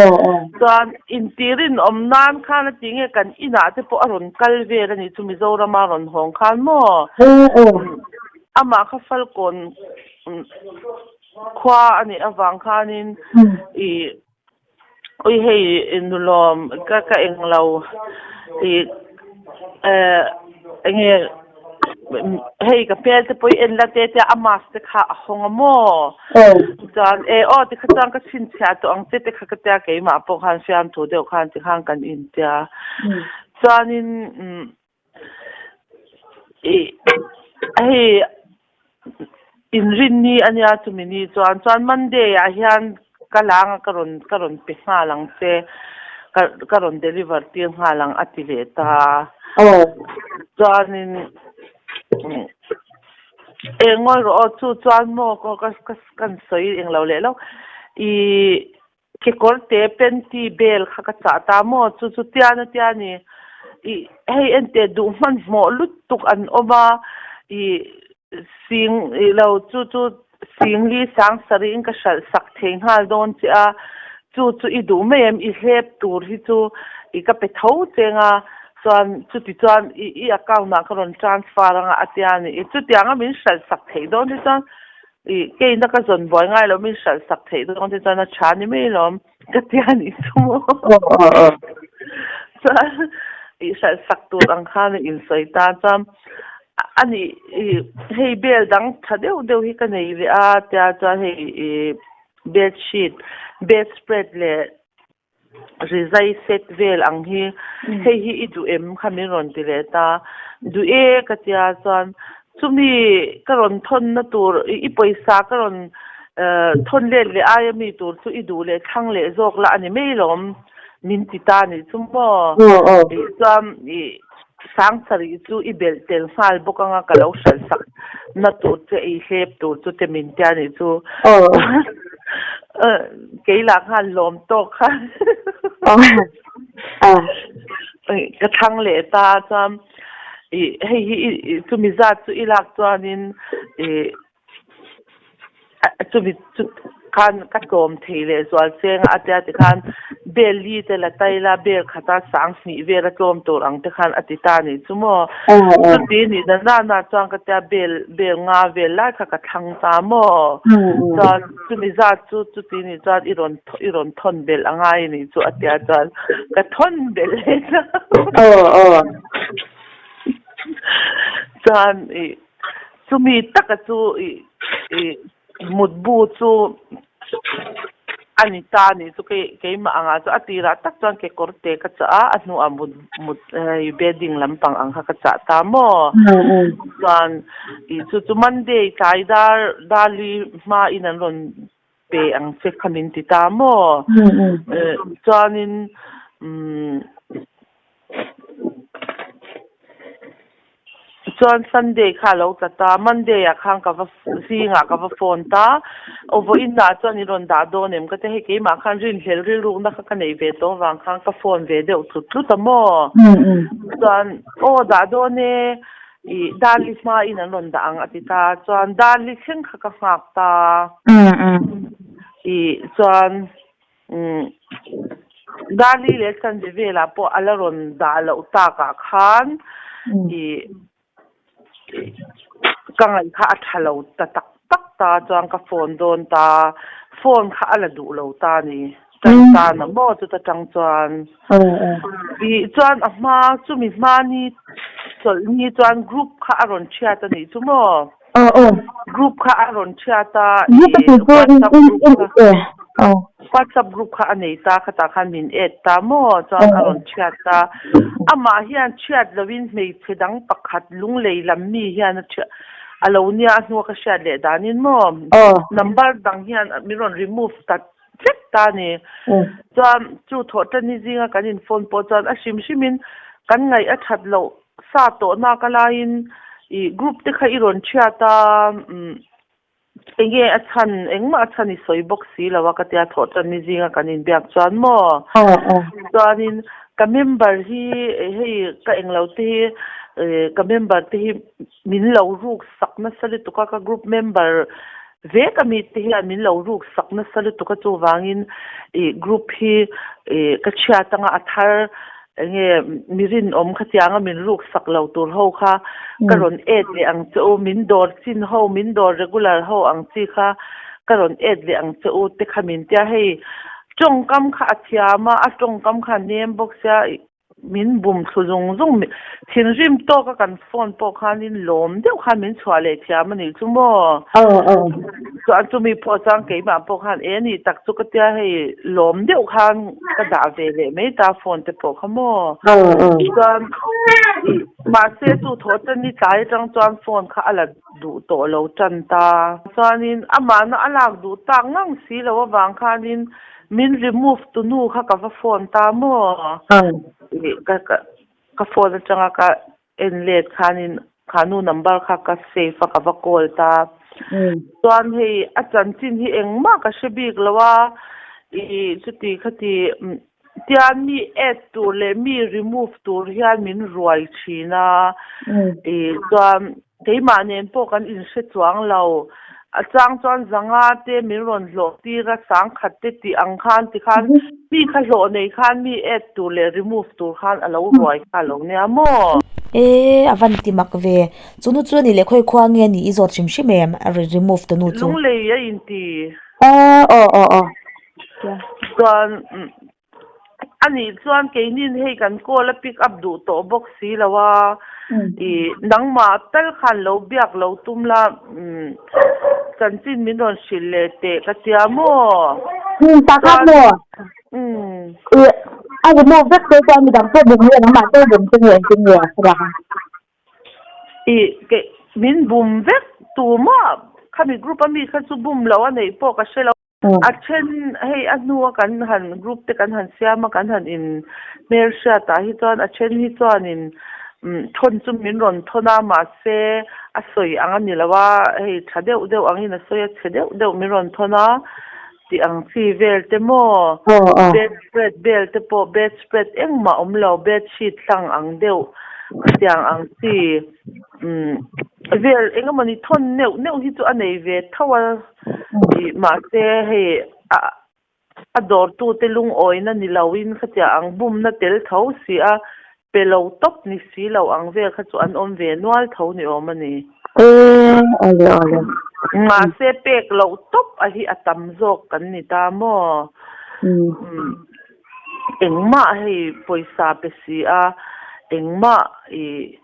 Chuan inti rinawm nan khan a ti nge kan inah te pawh a rawn kal vel a nih chu Mizorama rawn hawng khan maw? Amah kha Falkawn khua a nih avang khanin ih Ui hei nulawm ka ka englo ih eh enge hei ka hmel te pawh i en la te tia a mask te kha a hawng a maw chuan e aw tikha chuan ka chhinchhiah tawh ang che te kha ka tia keimah pawh khan fiamthu deuh khan tikhan kan intia chuanin umm Ih hei inrinni a nia chumi ni chuan chuan Monday ah hian ka lang a ka rawn ka rawn pe nghal ang che ka ka rawn deliver tir nghal ang a ti leh ta chuanin eng ngawi rawh aw chu chuan maw ka ka kan sawi englo leh lo ih. Kekawr te panty bel kha ka chah ta maw chu chu tian a tia ni ih hei enteh duh hmanhmawh lutuk an awm a ih sing ih lo chu chu singli sang sarih in ka hralh sak thei nghal dawn che a chu chu i duh mai em i hlep tur hi chu ih ka pe tho cheng a chuan chuti chuan ih i account ah ka rawn transfer anga a tia ni ih chutiang a min hralh sak theih dawn hi chuan. I keina ka zawn buai ngai lo min hralh sak theih dawn te chuan a tha ni mai lawm ka ti a nih chu maw. Chuan i hralh sak tur ang khan a insawi ta chuan a nih i hei bel dang tha deuh deuh hi ka nei leh a tia chuan hei i bed sheet bed spread leh rizai set vel ang hi hei hi i duh em kha min rawn ti leh ta duh e ka tia chuan chumi ka rawn thawn na tur i pawisa ka rawn thawn let leh aia mi tur chu i duh leh thlang leh zawk la a ni mai lawm min ti ta nih chu maw chuan i Sangsarih chu i belh tel nghal bawk anga ka lo hralh sak na tur che ei hlep tur chu te min tia nih chu kei lah khan lawm tawk kha ka thlang leh ta chuan i hei hi chumi zat chu i lak chuanin i Chumi chu khan ka tlawm thei leh zual cheng a tia tikhan bel li te la tai la bel khata sang hnih vel a tlawm tur ang te khan a ti ta nih chu maw. Chuti nih na na na chuan ka tia bel bel nga vel lai kha ka thlang ta maw. Chuan chumi zat chu chuti nih chuan i rawn i rawn thawn belh a ngai nih chu a tia chuan ka thawn belh leh ta. Chuan i Chumi taka chu i i mutbu chu a ni ta a nih chu kei keimah angah chu a tirah tak chuan kekawr te ka chah a, a hnuah mut mut hei bedding lampang ang kha ka chah ta maw? Chuan i chu chu Monday tlai dar darli hmain an rawn pe ang che kha min ti ta maw? Chuanin umm Chuan Sunday kha a lo tla ta, Monday ah khan ka va zingah ka va phone ta, aw vawiin ah chuan i rawn dah dawn em ka ti, hei keimah khan rinhlelh rilrukna kha ka nei ve tawh avang khan ka phone ve deuh tlut tlut a maw? Chuan aw dah dawn e, ih Darli hmain an rawn dah ang a ti ta, chuan Darli thleng kha ka nghak ta, ih chuan Umm Dali leh Sanji velah pawh a la rawn dah loh takah khan ih ka ngaih kha a tha lo ta tak tak ta chuan ka phone dawn ta, phone kha a la duh lo ta a ni. Tan tan a maw chuta tang chuan ih chuan a hma chumi hmani chawlh ni chuan group kha a rawn thiat a nih chu maw. Group kha a rawn thiat a, i WhatsApp group kha WhatsApp group kha a nei ta, khatah khan min add ta maw chuan a rawn thiat ta. Amah hian thiat loin hmeichhe dang pakhat lunglei lam mi hian a thiat a lo nia a hnua ka hriat leh danin maw number dang hian min rawn remove ta vek ta a ni. Chuan chu thawhṭanni zinga kan in phone pawh chuan a hrim hrimin kan ngaih a that loh sa tawhna ka laiin ih group te kha i rawn thiat a umm enge a chhan engmah a chhan i sawi bawk si lo a ka tia thawhṭanni zinga kan inbiak chuan maw chuanin ka member hi hei ka englo te hi ih ka member te hi min lo ruk sak nasa lutuk a ka group member vek ami te hian min lo ruk sak nasa lutuk a chuvangin ih group hi ih ka chhiat anga a thar enge mi rinawm khatianga min ruk sak lo tur ho kha ka rawn add leh ang che u min dawr chin ho min dawr regular ho ang chi kha ka rawn add leh ang che u te kha min tia hei tawngkam kha a thiam a a tawngkam kha a nem bawk sia Min bum thlu zung zung, thinrim tawka kan phone pawh khanin lawm deuh khan min chhuah leh thiam a nih chu maw? Chuan chumi pawh chuan keimah pawh khan e ni tak chu ka tia hei lawm deuh khan ka dah ve leh mai ta phone te pawh kha maw? Chuan mahse chu thaw tan ni tlai atang chuan phone kha a la duh tawh lo tan ta. Chuanin amahna a lak duh tak ngang si lo avang khanin Min remove tu nu kha ka va phone ta maw? Ka ka phone atanga ka en let khanin kha nu number kha ka save a ka va call ta. Chuan hei a chanchin hi engmah ka hre bik lo a, ih chuti khati tian mi add tur leh mi remove tur hian min ruai thin a, ih chuan Keimah nen pawh kan inhre chuang lo. A chang chuan zanga te min rawn hlawh tir a, sangkhat te tih ang khan ti khan mi kha hlawh nei khan mi add tur leh remove tur khan a lo ruai kha a lo nia maw? E a van ti mak ve. Chu nu chu a nih leh khawi khua nge ni i zawt hrim hrim em a remove ta nu chu. Lunglei a inti. Aw aw aw aw. Chuan a nih chuan keinin hei kan call a pick up duh tawh bawk si lo a, i nangmah tal khan lo biak lo tum la chanchin min rawn hrilh leh teh ka tia maw? Umm tak a maw? Umm. I a remove vek te chuan midang pawh bum nge nangmah te bum che nge engtin nge a rak a? I kei min bum vek tumah khami group ami kha chu bum lo a neih pawh ka hre lo. A then hei a hnua kan han group te kan han siam a kan han in hmelhriat ah hi chuan a then hi chuanin thawn chu min rawn thawn a mahse a sawi ang a ni lo a hei tha deuh deuh angin a sawi a chhe deuh deuh min rawn thawn a tih ang chi vel te maw bed spread vel te pawh bed spread engmah awm lo bed sheet hlang ang deuh tiang ang chi vel engemawni thawn neuh neuh hi chu a nei ve tho a. Tih mahse hei a a dawrtute lungawina ni loin khatia ang bumna tel tho si a, pe lo tawp ni si lo ang vel kha chu an awm ve nual tho ni awm a ni. Ee, awle awle. Mahse pek loh tawp a hi a tam zawk kan ni ta maw? Umm engmah hei pawisa pe si a, engmah ih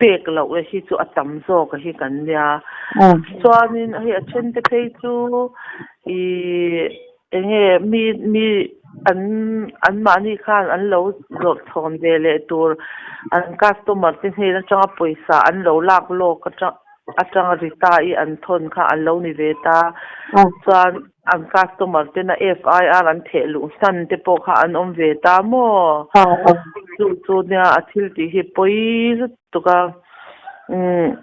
Pek loh e hi chu a tam zawk a hi kan nia. Chuanin hei a then te phei chu ih eng nge mi mi an anmahni khan an lo zawrh chhawn ve leh tur an customer te hnen atanga pawisa an lo lak lawk atang atanga ri ta i an thawn kha an lo ni ve ta. Chuan An customer tena FIR an theh luh hnan te pawh kha an awm ve ta maw? Chu chu nia a thil tih hi pawi lutuk a. Umm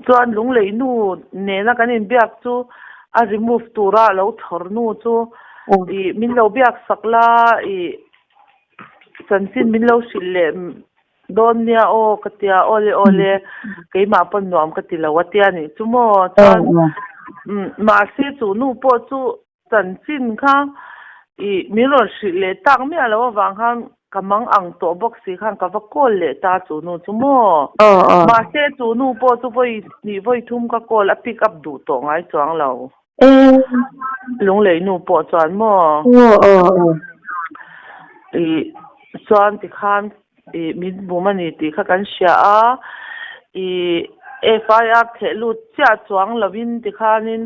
chuan lunglei nu nena kan inbiak chu a remove tura a lo chhawr nu chu ih min lo biak sak la ih chanchin min lo hrilh leh Dawn nia aw ka tia awle awle keimah pawn nuam ka ti lo a tia nih chu maw chuan mahse chu nu pawh chu chanchin kha ih min rawn hrilh leh tak miah loh avang khan ka mang ang tawh bawk si khan ka va call leh ta chu nu chu maw mahse chu nu pawh chu vawi hnih vawi thum ka call a pick up duh tawh ngai chuang lo Lunglei nu pawh chuan maw ih chuan tikhan ih min bum a ni tih kha kan hria a, ih FIR theh lut chiah chuang lovin tikhanin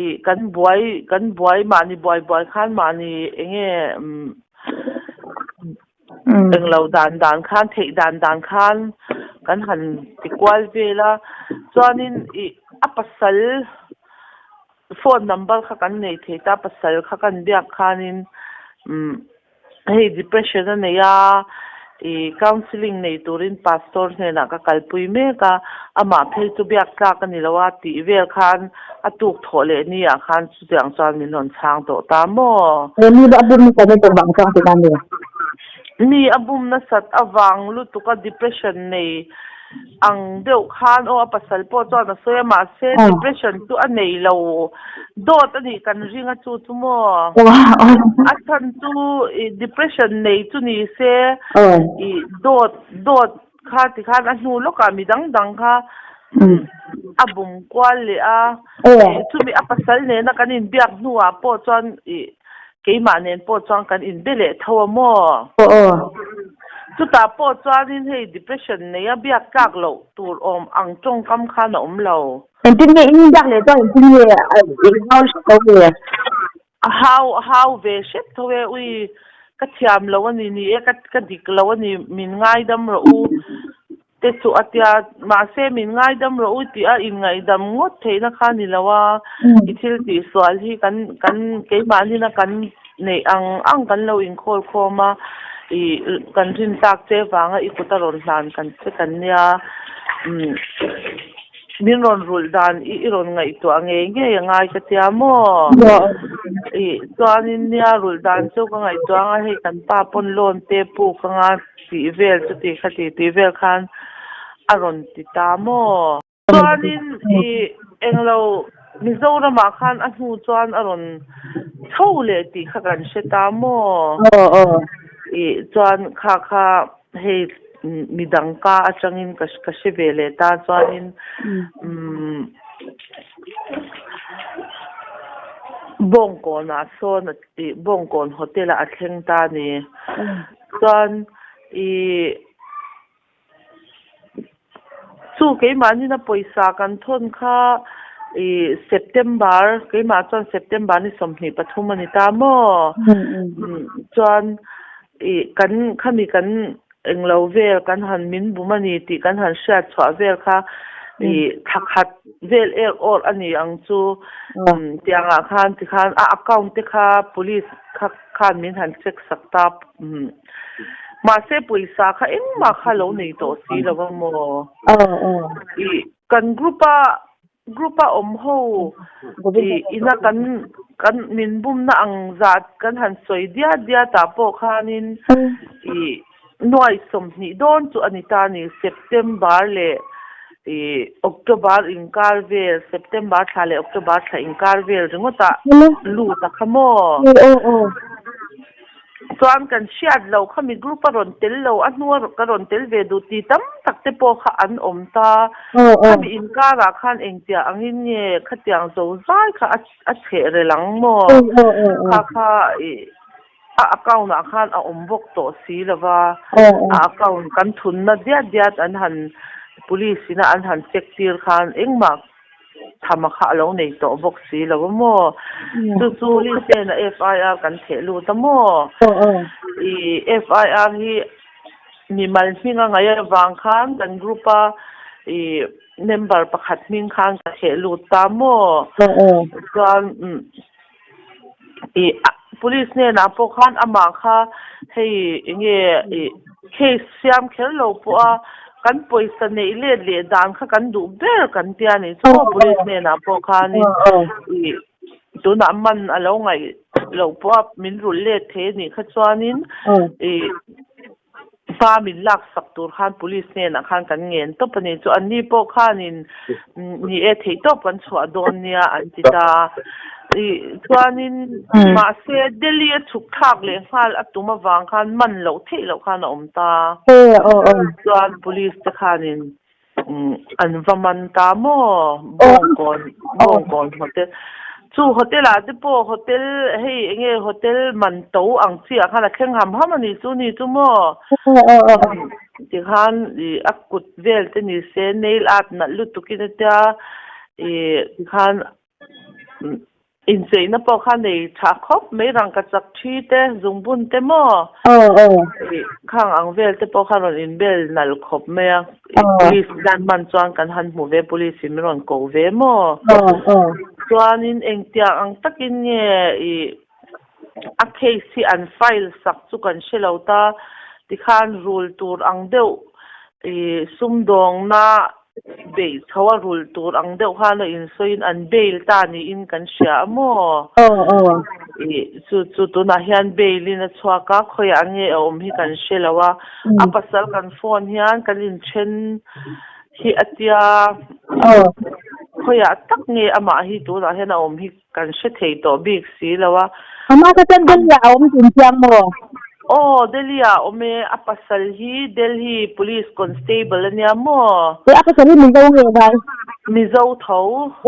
ih kan buai kan buai mahni buai buai khan mahni eng nge umm englo dan dan khan theih dan dan khan kan han ti kual vel a chuanin ih a pasal phone number kha kan nei thei ta pasal kha kan biak khanin umm hei depression a nei a ih counselling nei turin pastor hnenah ka kalpui mek a amah phei chu biak tlak a ni lo a tih vel khan a tuk thawh leh ni ah khan chutiang chuan min rawn chhang tawh ta maw? Mi a bum nasat lutuk vang chuang tihna a ni. Mi a bum nasat avang lutuk a depression nei ang deuh khan aw a pasal pawh chuan a sawi a mahse depression chu a nei lo dawt a nih kan ring a chu chu maw? A chhan chu ih depression nei chu ni se ih dawt dawt kha tikhan a hnu lawkah mi dang dang kha a bum kual leh a chumi a pasal nena kan inbiak hnuah pawh chuan ih keimah nen pawh chuan kan inbe leh tho a maw? Chutah pawh chuanin hei depression neia biak tlak loh tur awm ang tawngkam khan a awm lo. Engtin nge in inbiak leh chuan engtin nge i hau hret lo nge? A hau a hau ve hrep tho e, ui ka thiam lo a ni, ni e ka ka dik lo a ni, min ngaidam rawh u te chu a tia, mahse min ngaidam rawh u tih a inngaihdam ngawt theihna kha a ni lo a, i thil tih sual hi kan kan keimahni na kan neih ang ang kan lo inkhawl khawm a, i kan rin tlak che vanga i kut a rawn hlan kan che kan nia, umm. Min rawn rulh dan i i rawn ngaihtuah ngei ngei a ngai ka tia maw? Ih chuanin nia rulh dan chu ka ngaihtuah anga hei kan pa pawn loan te puk anga tih vel chuti kha ti tih vel khan a rawn ti ta maw? Chuanin ih englo Mizoramah khan a hnu chuan a rawn chho leh tih kha kan hre ta maw? Ih chuan kha kha hei. Midang ka atangin ka ka hre ve leh ta chuanin umm Bawngkawnah sawn ih Bawngkawn hotel ah a thleng ta a ni. Chuan ih chu keimahni na pawisa kan thawn kha ih September keimah chuan September ni 23 a ni ta maw? Chuan Ih, kan khami kan englo vel kan han min bum a ni tih kan han hriat chhuah vel kha ih thla khat vel er awr a ni ang chu. Tiangah khan tikhan a account te kha police kha khan min han check sak ta. Mahse pawisa kha engmah kha lo nei tawh si lo a maw? Ih, kan group a Group a awm ho ih ina kan kan min bumna ang zat kan han sawi diat diat ah pawh khanin ih nuai 20 dawn chu a ni ta a ni. September leh ih October inkar vel September thla leh October thla inkar vel ringawt ah lut a kha maw? Chuan kan hriat lo kha mi group a rawn tel lo, a hnua ka rawn tel ve duh ti tam tak te pawh kha an awm ta. Khami inkarah khan engtiang angin nge khatiang zo zai kha a chheh rel ang maw? Kha kha ih a account ah khan a awm bawk tawh si lo va, a account kan thunna diat diat an han police ina an han check tir khan engmah Thama kha a lo nei tawh bawk si lo a maw? Chu chu Listen a FIR kan theh lut a maw? I FIR hi mimal hming a ngaih avang khan kan group a i member pakhat hming khan ka theh lut ta maw? Chuan i police hnenah pawh khan amah kha hei enge i case siam kher lo pawh a kan pawisa neih let leh dan kha kan duh ber kan tia nih chu maw police hnenah pawh khanin i tunah man a lo ngaih loh pawh a min rulh let thei anih kha chuanin i Pa min lak sak tur khan police hnenah khan kan ngen tawp a ni. Chu anni pawh khanin ni e theih tawp kan chhuah dawn nia an ti ta. Ih chuanin mahse Delhi a chhuk thlak leh nghal a tum avang khan man loh theih loh khan a awm ta. Chuan police te khanin An va man ta maw? Bawngkawn, Bawngkawn hotel. Chu hotel ah te pawh hotel hei enge hotel man to ang chi ah khan a thleng ham ham a ni chu ni chu maw? Tikhan ih a kut vel te ni se nail art nalh lutuk in a tia ih tikhan Incheina pawh kha nei tha khawp mai rangka chak thi te, zungbun te maw? Khang ang vel te pawh kha rawn inbel nalh khawp mai a. Police dan hman chuan kan han hmu ve, police in min rawn ko ve maw? Chuanin engtiang ang takin nge ih a case hi an file sak chu kan hre lo ta, tikhan rul tur ang deuh ih sumdawngna Beih chho a rulh tur ang deuh khan a insawiin an bail ta niin kan hria a maw? Ih, chu chu tunah hian bail in a chhuak a, khawiah nge a awm hi kan hre lo a, a pasal kan phone hian kan inthen hi a tia, khawiah tak nge amah hi tunah hian a awm hi Kan hre thei tawh bik si lo a. Amah kha chuan Delhi ah a awm tun chiang maw? Aw, Delhi ah a awm e. A pasal hi Delhi Police Constable a nia maw? E, a pasal hi Mizo nge vai? Mizo tho.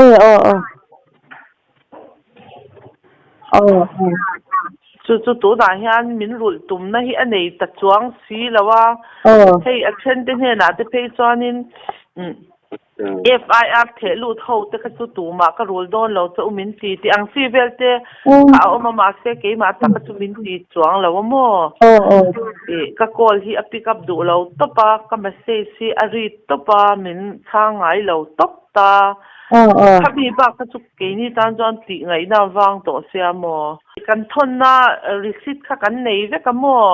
E, aw, aw. Aw, aw. Chu chu tunah hian min rulh tumna hi a nei ta chuang si lo a. Hei a thente hnenah te phei chuanin FIR theh lut ho te kha chu tumah ka rul dawn lo che u min ti tih ang chi vel te kha a awm a mahse keimah taka chu min ti chuang lo a maw? Ih ka call hi a pick up duh lo tawp a, ka message hi a read tawp a min chhang ngai lo tawp ta. Khami bak kha chu keini tan chuan tih ngaihna avang tawh sia maw? Kan thawnna receipt kha kan nei vek a maw?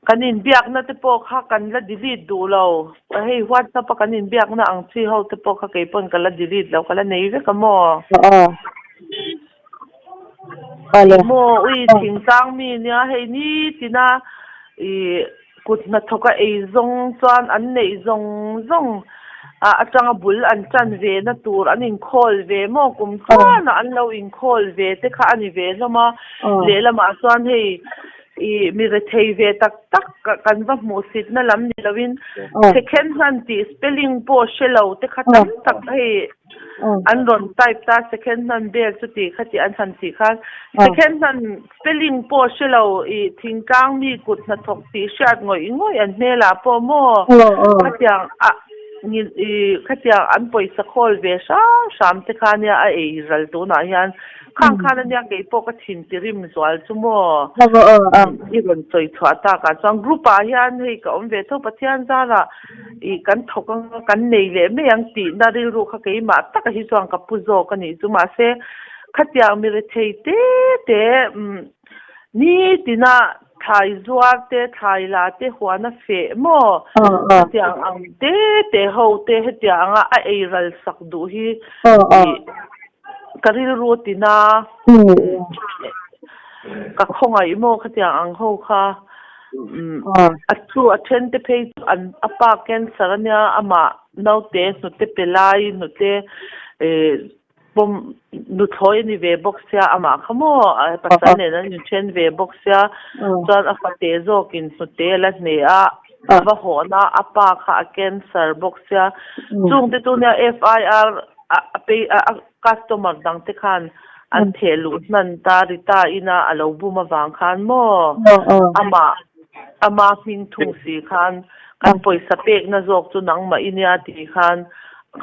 Kan inbiakna te pawh kha kan la delete duh lo. Hei WhatsApp a kan inbiakna ang chi ho te pawh kha kei pawn ka la delete lo, ka la nei vek a maw? Maw ui thingtlang mi nia hei nitina i kut hnathawk a ei zawng chuan an neih zawng zawng atanga bul an tan ve na tur an inkhawl ve maw kum tluanah an lo inkhawl ve te kha a ni ve hlawm a, lehlamah chuan hei. I mi rethei ve tak tak kan va hmuhsitna lam ni loin second hand tih spelling pawh hre lo te kha tam tak hei an rawn type ta second hand bel chu tih kha tih an han tih khan second hand spelling pawh hre lo i thingtlang mi kut hnathawk tih hriat ngawih ngawih an hmelah pawh maw khatiang a i khatiang an pawisa khawl ve hram hram te kha nia a ei ral tunah hian Khang khan ania kei pawh ka thin ti rim zual chu maw? I rawn sawi chhuah takah chuan group ah hian hei ka awm ve tho Pathian zarah i kan thawk anga kan nei leh mai ang tihna rilru kha keimah taka hi chuan ka pu zawk a nih chu mahse khatiang mi rethei te te nitina thlai zuar te thlai la te huan a feh maw? Khatiang ang te te ho te hetiang anga a ei ral sak duh hi i Ka rilru tina ka khawngaih maw khatiang ang ho kha a chu a then te phei chu an a pa cancer ania amah naute hnute pe lai hnute pawm nuthlawi a ni ve bawk sia amah kha maw pasal nen an inthen ve bawk sia chuan a fate zawkin hnute a la hne a a va hawhna a pa kha a cancer bawk sia chungte chu nia FIR a pei a customer dang te khan an theh luh hnan ta Rita ina a lo bum avang khan maw amah ama hming thung si khan kan pawisa pekna zawk chu nangmah i nia tih khan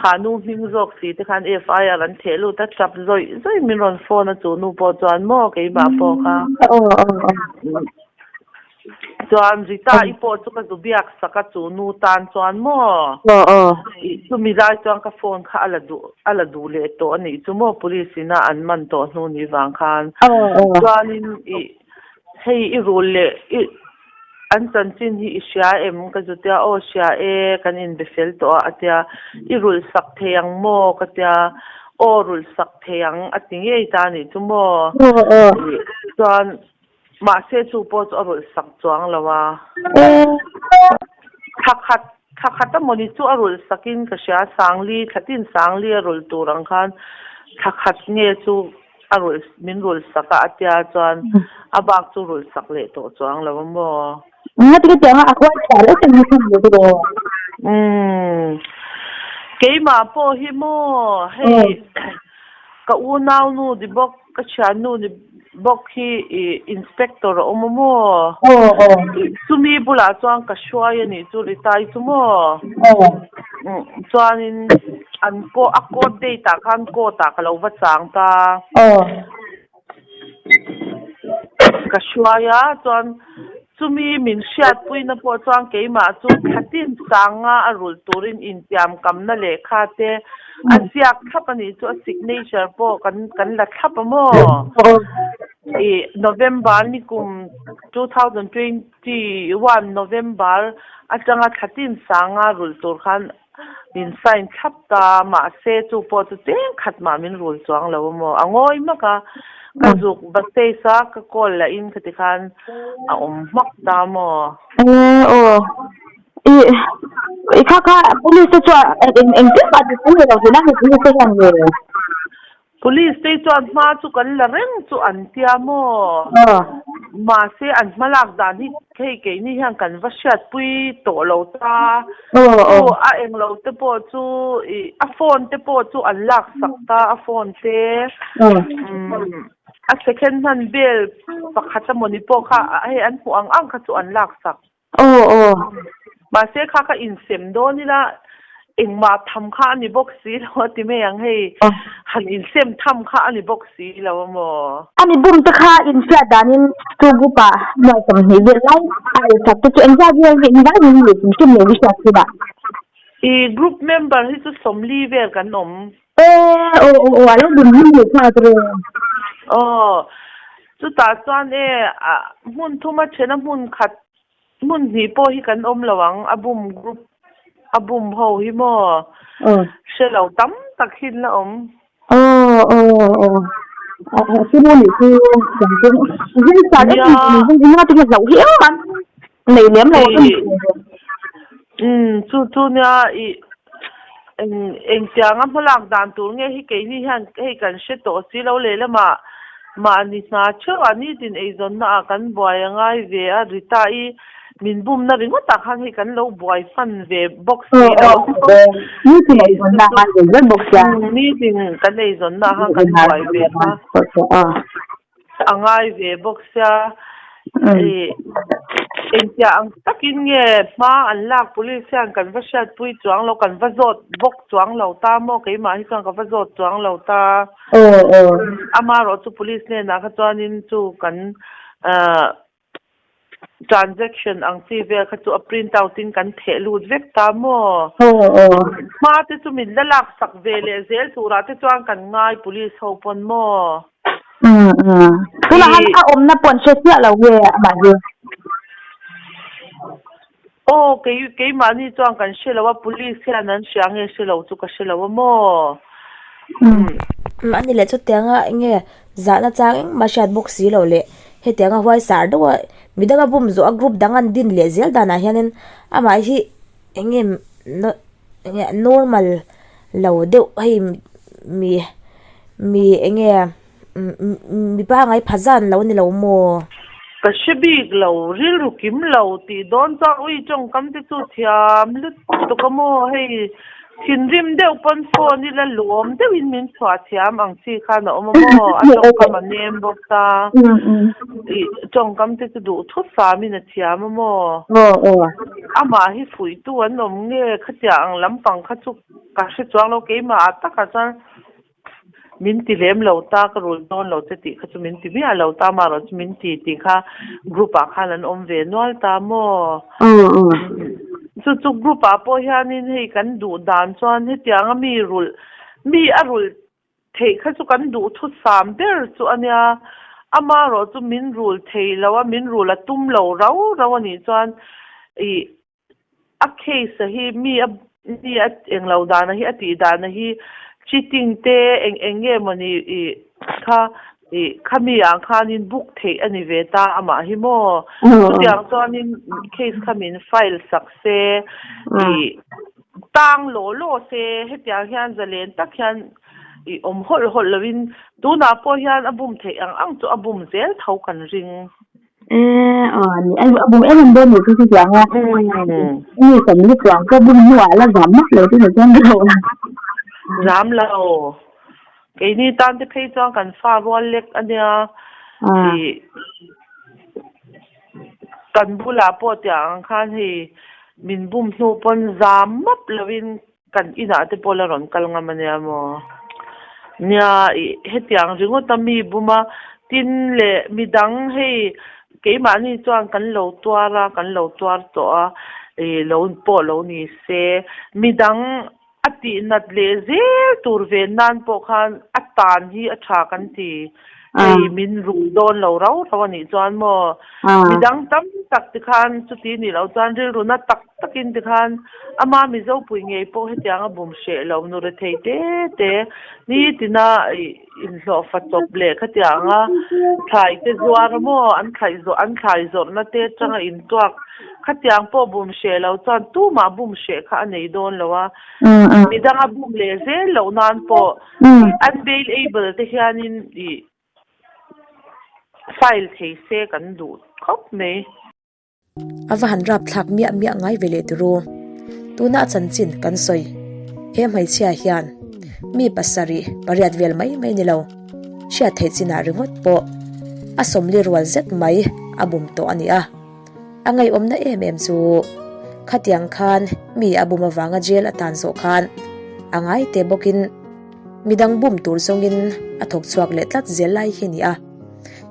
khanu hming zawk si te khan FIR an theh lut a tap zawih zawih min rawn phone a chu nu pawh chuan maw keimah pawh kha. Chuan Rita i pawh chu ka zu biak sak a chu nu tan chuan maw? Chumi lai chuan ka phone kha a la duh a la duh leh tawh a nih chu maw police ina an man tawh hnu ni vang khan. Chuanin i hei i rul leh i an chanchin hi i hria em ka zu tia aw hria e kan inbe fel tawh a a tia i rulh sak thei ang maw ka tia aw rulh sak thei ang a ti ngei ta a nih chu maw? Chuan Mahse chu pawh chu a rawlh sak chuang lo a. Thla khat, thla khat a mawni chu a rawlh sakin ka hria, Sangli, thla tin Sangli a rawlh tur ang khan thla khat nge chu a rawlh, min rawlh sak a, a tia chuan a bak chu rawlh sak leh tawh chuang lo a maw. Nga ti ka tiang a, a huai chhuah leh chang hi chhan lo chu aw. Umm, keimah pawh hi maw, hei ka unaunu ni bawk, Ka thiannu ni bawk hi i inspector a awm a maw? Chumi bulah chuan ka hruai a nih chu Ritai chu maw? Chuanin an court a court date ah khan court ah ka lo va chang ta. Ka hruai a chuan Chumi min hriatpuina pawh chuan keimah chu thlatin sanga a rulh turin intiamkamna lehkha te a ziak thlap a nih chu a signature pawh kan kan la thlap a maw? Ih November nikum 2021 November atanga thlatin sanga rulh tur khan min sign thlap ta mahse chu pawh chu cheng khat mah min rul chuang lo a maw a ngawi hmak a ka zuk va stage a ka call lah in khati khan a awm hmak ta maw. Aw aw i i kha kha police te chuan eng engtin mah ti thei lo tih na ni police te hian nge. Police te chuan hma chu kan la reng chu an tia maw? Mahse an hmalak dan hi hei keini hian kan va hriatpui tawh lo ta. Chu a englo te pawh chu ih a phone te pawh chu an lak sak ta a phone te a second hand bel pakhat amawni pawh kha hei an hmuh ang ang kha chu an lak sak. Aw aw. Mahse kha ka insem dawn ila engmah tham kha a ni bawk si lo a ti mai ang hei han insem tham kha a ni bawk si lo a maw. A ni bum te kha inhriat danin chu group ah nuai 20 vel lai a ei sak te chu engzat vel nge engzat vel nge tih hrim lo i hriat thin ah. I group member hi chu 40 vel kan awm. E aw aw aw a lo bum hlim leh nghal ta reng. Aw chutah chuan e a hmun thuma thena hmun khat hmun hnih pawh hi kan awm lo ang a bum group a bum ho hi maw hre lo tam tak hi an la awm. Aw aw aw a chu maw nih chu kan chu zing sat em em in nga tinge hlauh hi em an nei lem lo a ka ni. Umm chu chu nia i eng engtianga hmalak dan tur nge hi keini hian hei kan hre tawh si lo lehlamah. Mahni hna theuh ah nitin eizawnna ah kan buai a ngai ve a, Rita i min bumna ringawt ah khan hei kan lo buai hman ve bawk si lo. Nitin eizawnna ah khan buai zel bawk sia. Nitin kan eizawnna ah khan kan buai ve kha. A ngai ve bawk sia, ih engtia ang takin nge hma an lak police hian kan va hriatpui chuang lo, kan va zawt bawk chuang lo ta maw keimah hi chuan ka va zawt chuang lo ta. Amaherawhchu police hnenah kha chuanin chu kan ah Transaction ang chi vel kha chu a print out in kan theh lut vek ta maw? Hma te chu min la lak sak ve leh zel turah te chuan kan ngai police ho pawn maw? Tunah khan a awmna pawh an hre chiah lo nge amah hi? Aw kei keimahni chuan kan hre lo a, police hian an hria nge hre lo chu ka hre lo a maw? Ani leh chutianga enge Zahna chang engmah hriat bawk si loh leh hetianga huai sar deuh a midang a bum zawh a group dang an din leh zel danah hianin amah hi eng nge eng nge normal lo deuh hei mi mi eng nge mi pangai pha zan lo a ni lo maw? Ka hre bik lo, rilru kim lo tih dawn chuan ui tawngkam te chu thiam lutuk a maw hei Thinrim deuh pawn phone ila lawm deuhin min chhuah thiam ang chi khan a awm a maw? A tawngkam a nem bawk ta. Ih tawngkam te chu duh thut famin a thiam a maw? Amah hi fuihtu an awm nge khatiang ang lampang kha chu ka hre chuang lo keimah ah takah chuan min ti lem lo ta ka rul dawn lo che tih kha chu min ti miah lo ta amaherawh chu min ti tih kha group ah khan an awm ve nual ta maw chu chu group ah pawh hianin hei kan duh dan chuan hetianga mi rulh mi a rulh theih kha chu kan duh thusam ber chu a nia amaherawh chu min rul thei lo a min rul a tum lo rau rau a nih chuan ih A case a hi mi a mi a englo dana hi a tih dana hi cheating te eng eng nge mawni ih kha ih khami ah khanin book theih a ni ve ta amah hi maw chutiang chuanin case kha min file sak se ih tang law law se hetiang hian zalen tak hian ih awm hawlh hawlh lovin tunah pawh hian a bum theih ang ang chu a bum zel tho kan ring. Eh, aw ni ai a bum em em dawn ni chu chutiang a. Mi tam lutuang pawh bum hnuah la zam map lo chu ni chuan lo. Zam lo. Keini tan te phei chuan kan fa rual lek a nia. I kan bulah pawh tiang ang khan hei min bum hnu pawn zam map lovin kan inah te pawh la rawn kal ngam a nia maw? Nia, ih hetiang ringawt a mi bum a, tin leh midang hei keimahni chuan kan lo tuar a, kan lo tuar tawh a, ih lo pawh lo ni se, midang a tih nat leh zel tur ve nan pawh khan a tan hi a tha kan ti. Hei min rul dawn lo rau rau a nih chuan maw? Midang tam tak tikhan chuti nih loh chuan rilru na tak takin tikhan ama Mizopui ngei pawh hetiang a bum hreh lo nu rethei te te nitina inhlawh fa chawp leh khatianga thlai te zuar maw an thlai zawh an thlai zawrhna te atanga intuak khatiang pawh bum hreh lo chuan tumah bum hreh kha a nei dawn lo a midanga bum leh zel loh nan pawh Unbailable te hianin ih file thei se kan duh khawp mai. A va han rap thlak miah miah ngai ve leh turu. Tuna a chanchin kan sawi. He hmeichhia hian mi pasarih pariat vel mai mai ni lo. Hriat theih chinah ringawt pawh a sawmli rual zet mai a bum tawh a ni a. A ngaihawmna em em chu khatiang khan mi a bum avanga jail a tan zawh khan a ngai te bawkin midang bum tur zawngin a thawk chhuak leh tlat zel lai hi a ni a.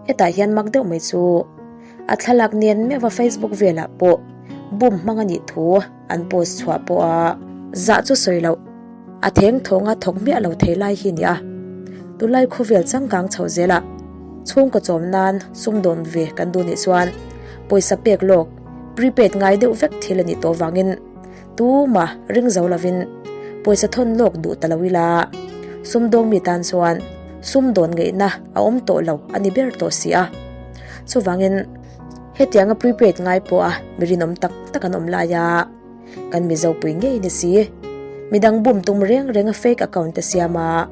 Hetah hian mak deuh mai chu a thlalak nen meuh a Facebook velah pawh bum hmang a nih thu an post chhuah pawh a zah chu sawi loh a theng thawnga thawk miah lo thei lai hi a ni a. Tunlai khawvel changkang chho zelah chhungkaw chawm nan sumdawn ve kan duh nih chuan pawisa pek lawk prepaid ngai deuh vek thil a nih tawh vangin tuma ring zo lovin pawisa thawn lawk duh ta lo ila sumdawng mi tan chuan sumdawn ngeihna a awm tawh lo a ni ber tawh si a. Chuvangin hetianga prepaid ngai pawha mi rinawm tak tak an awm lai a. Kan Mizo pui ngei ni si. Midang bum tum reng reng a fake account te siam a,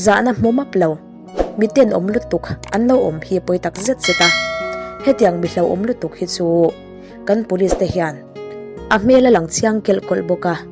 zahna hmu map lo. Mi tenawm lutuk an lo awm hi pawi tak zet zet a. Hetiang mi hlauhawm lutuk hi chu kan police te hian a hmel a lang chiang kelh kawlh bawk a.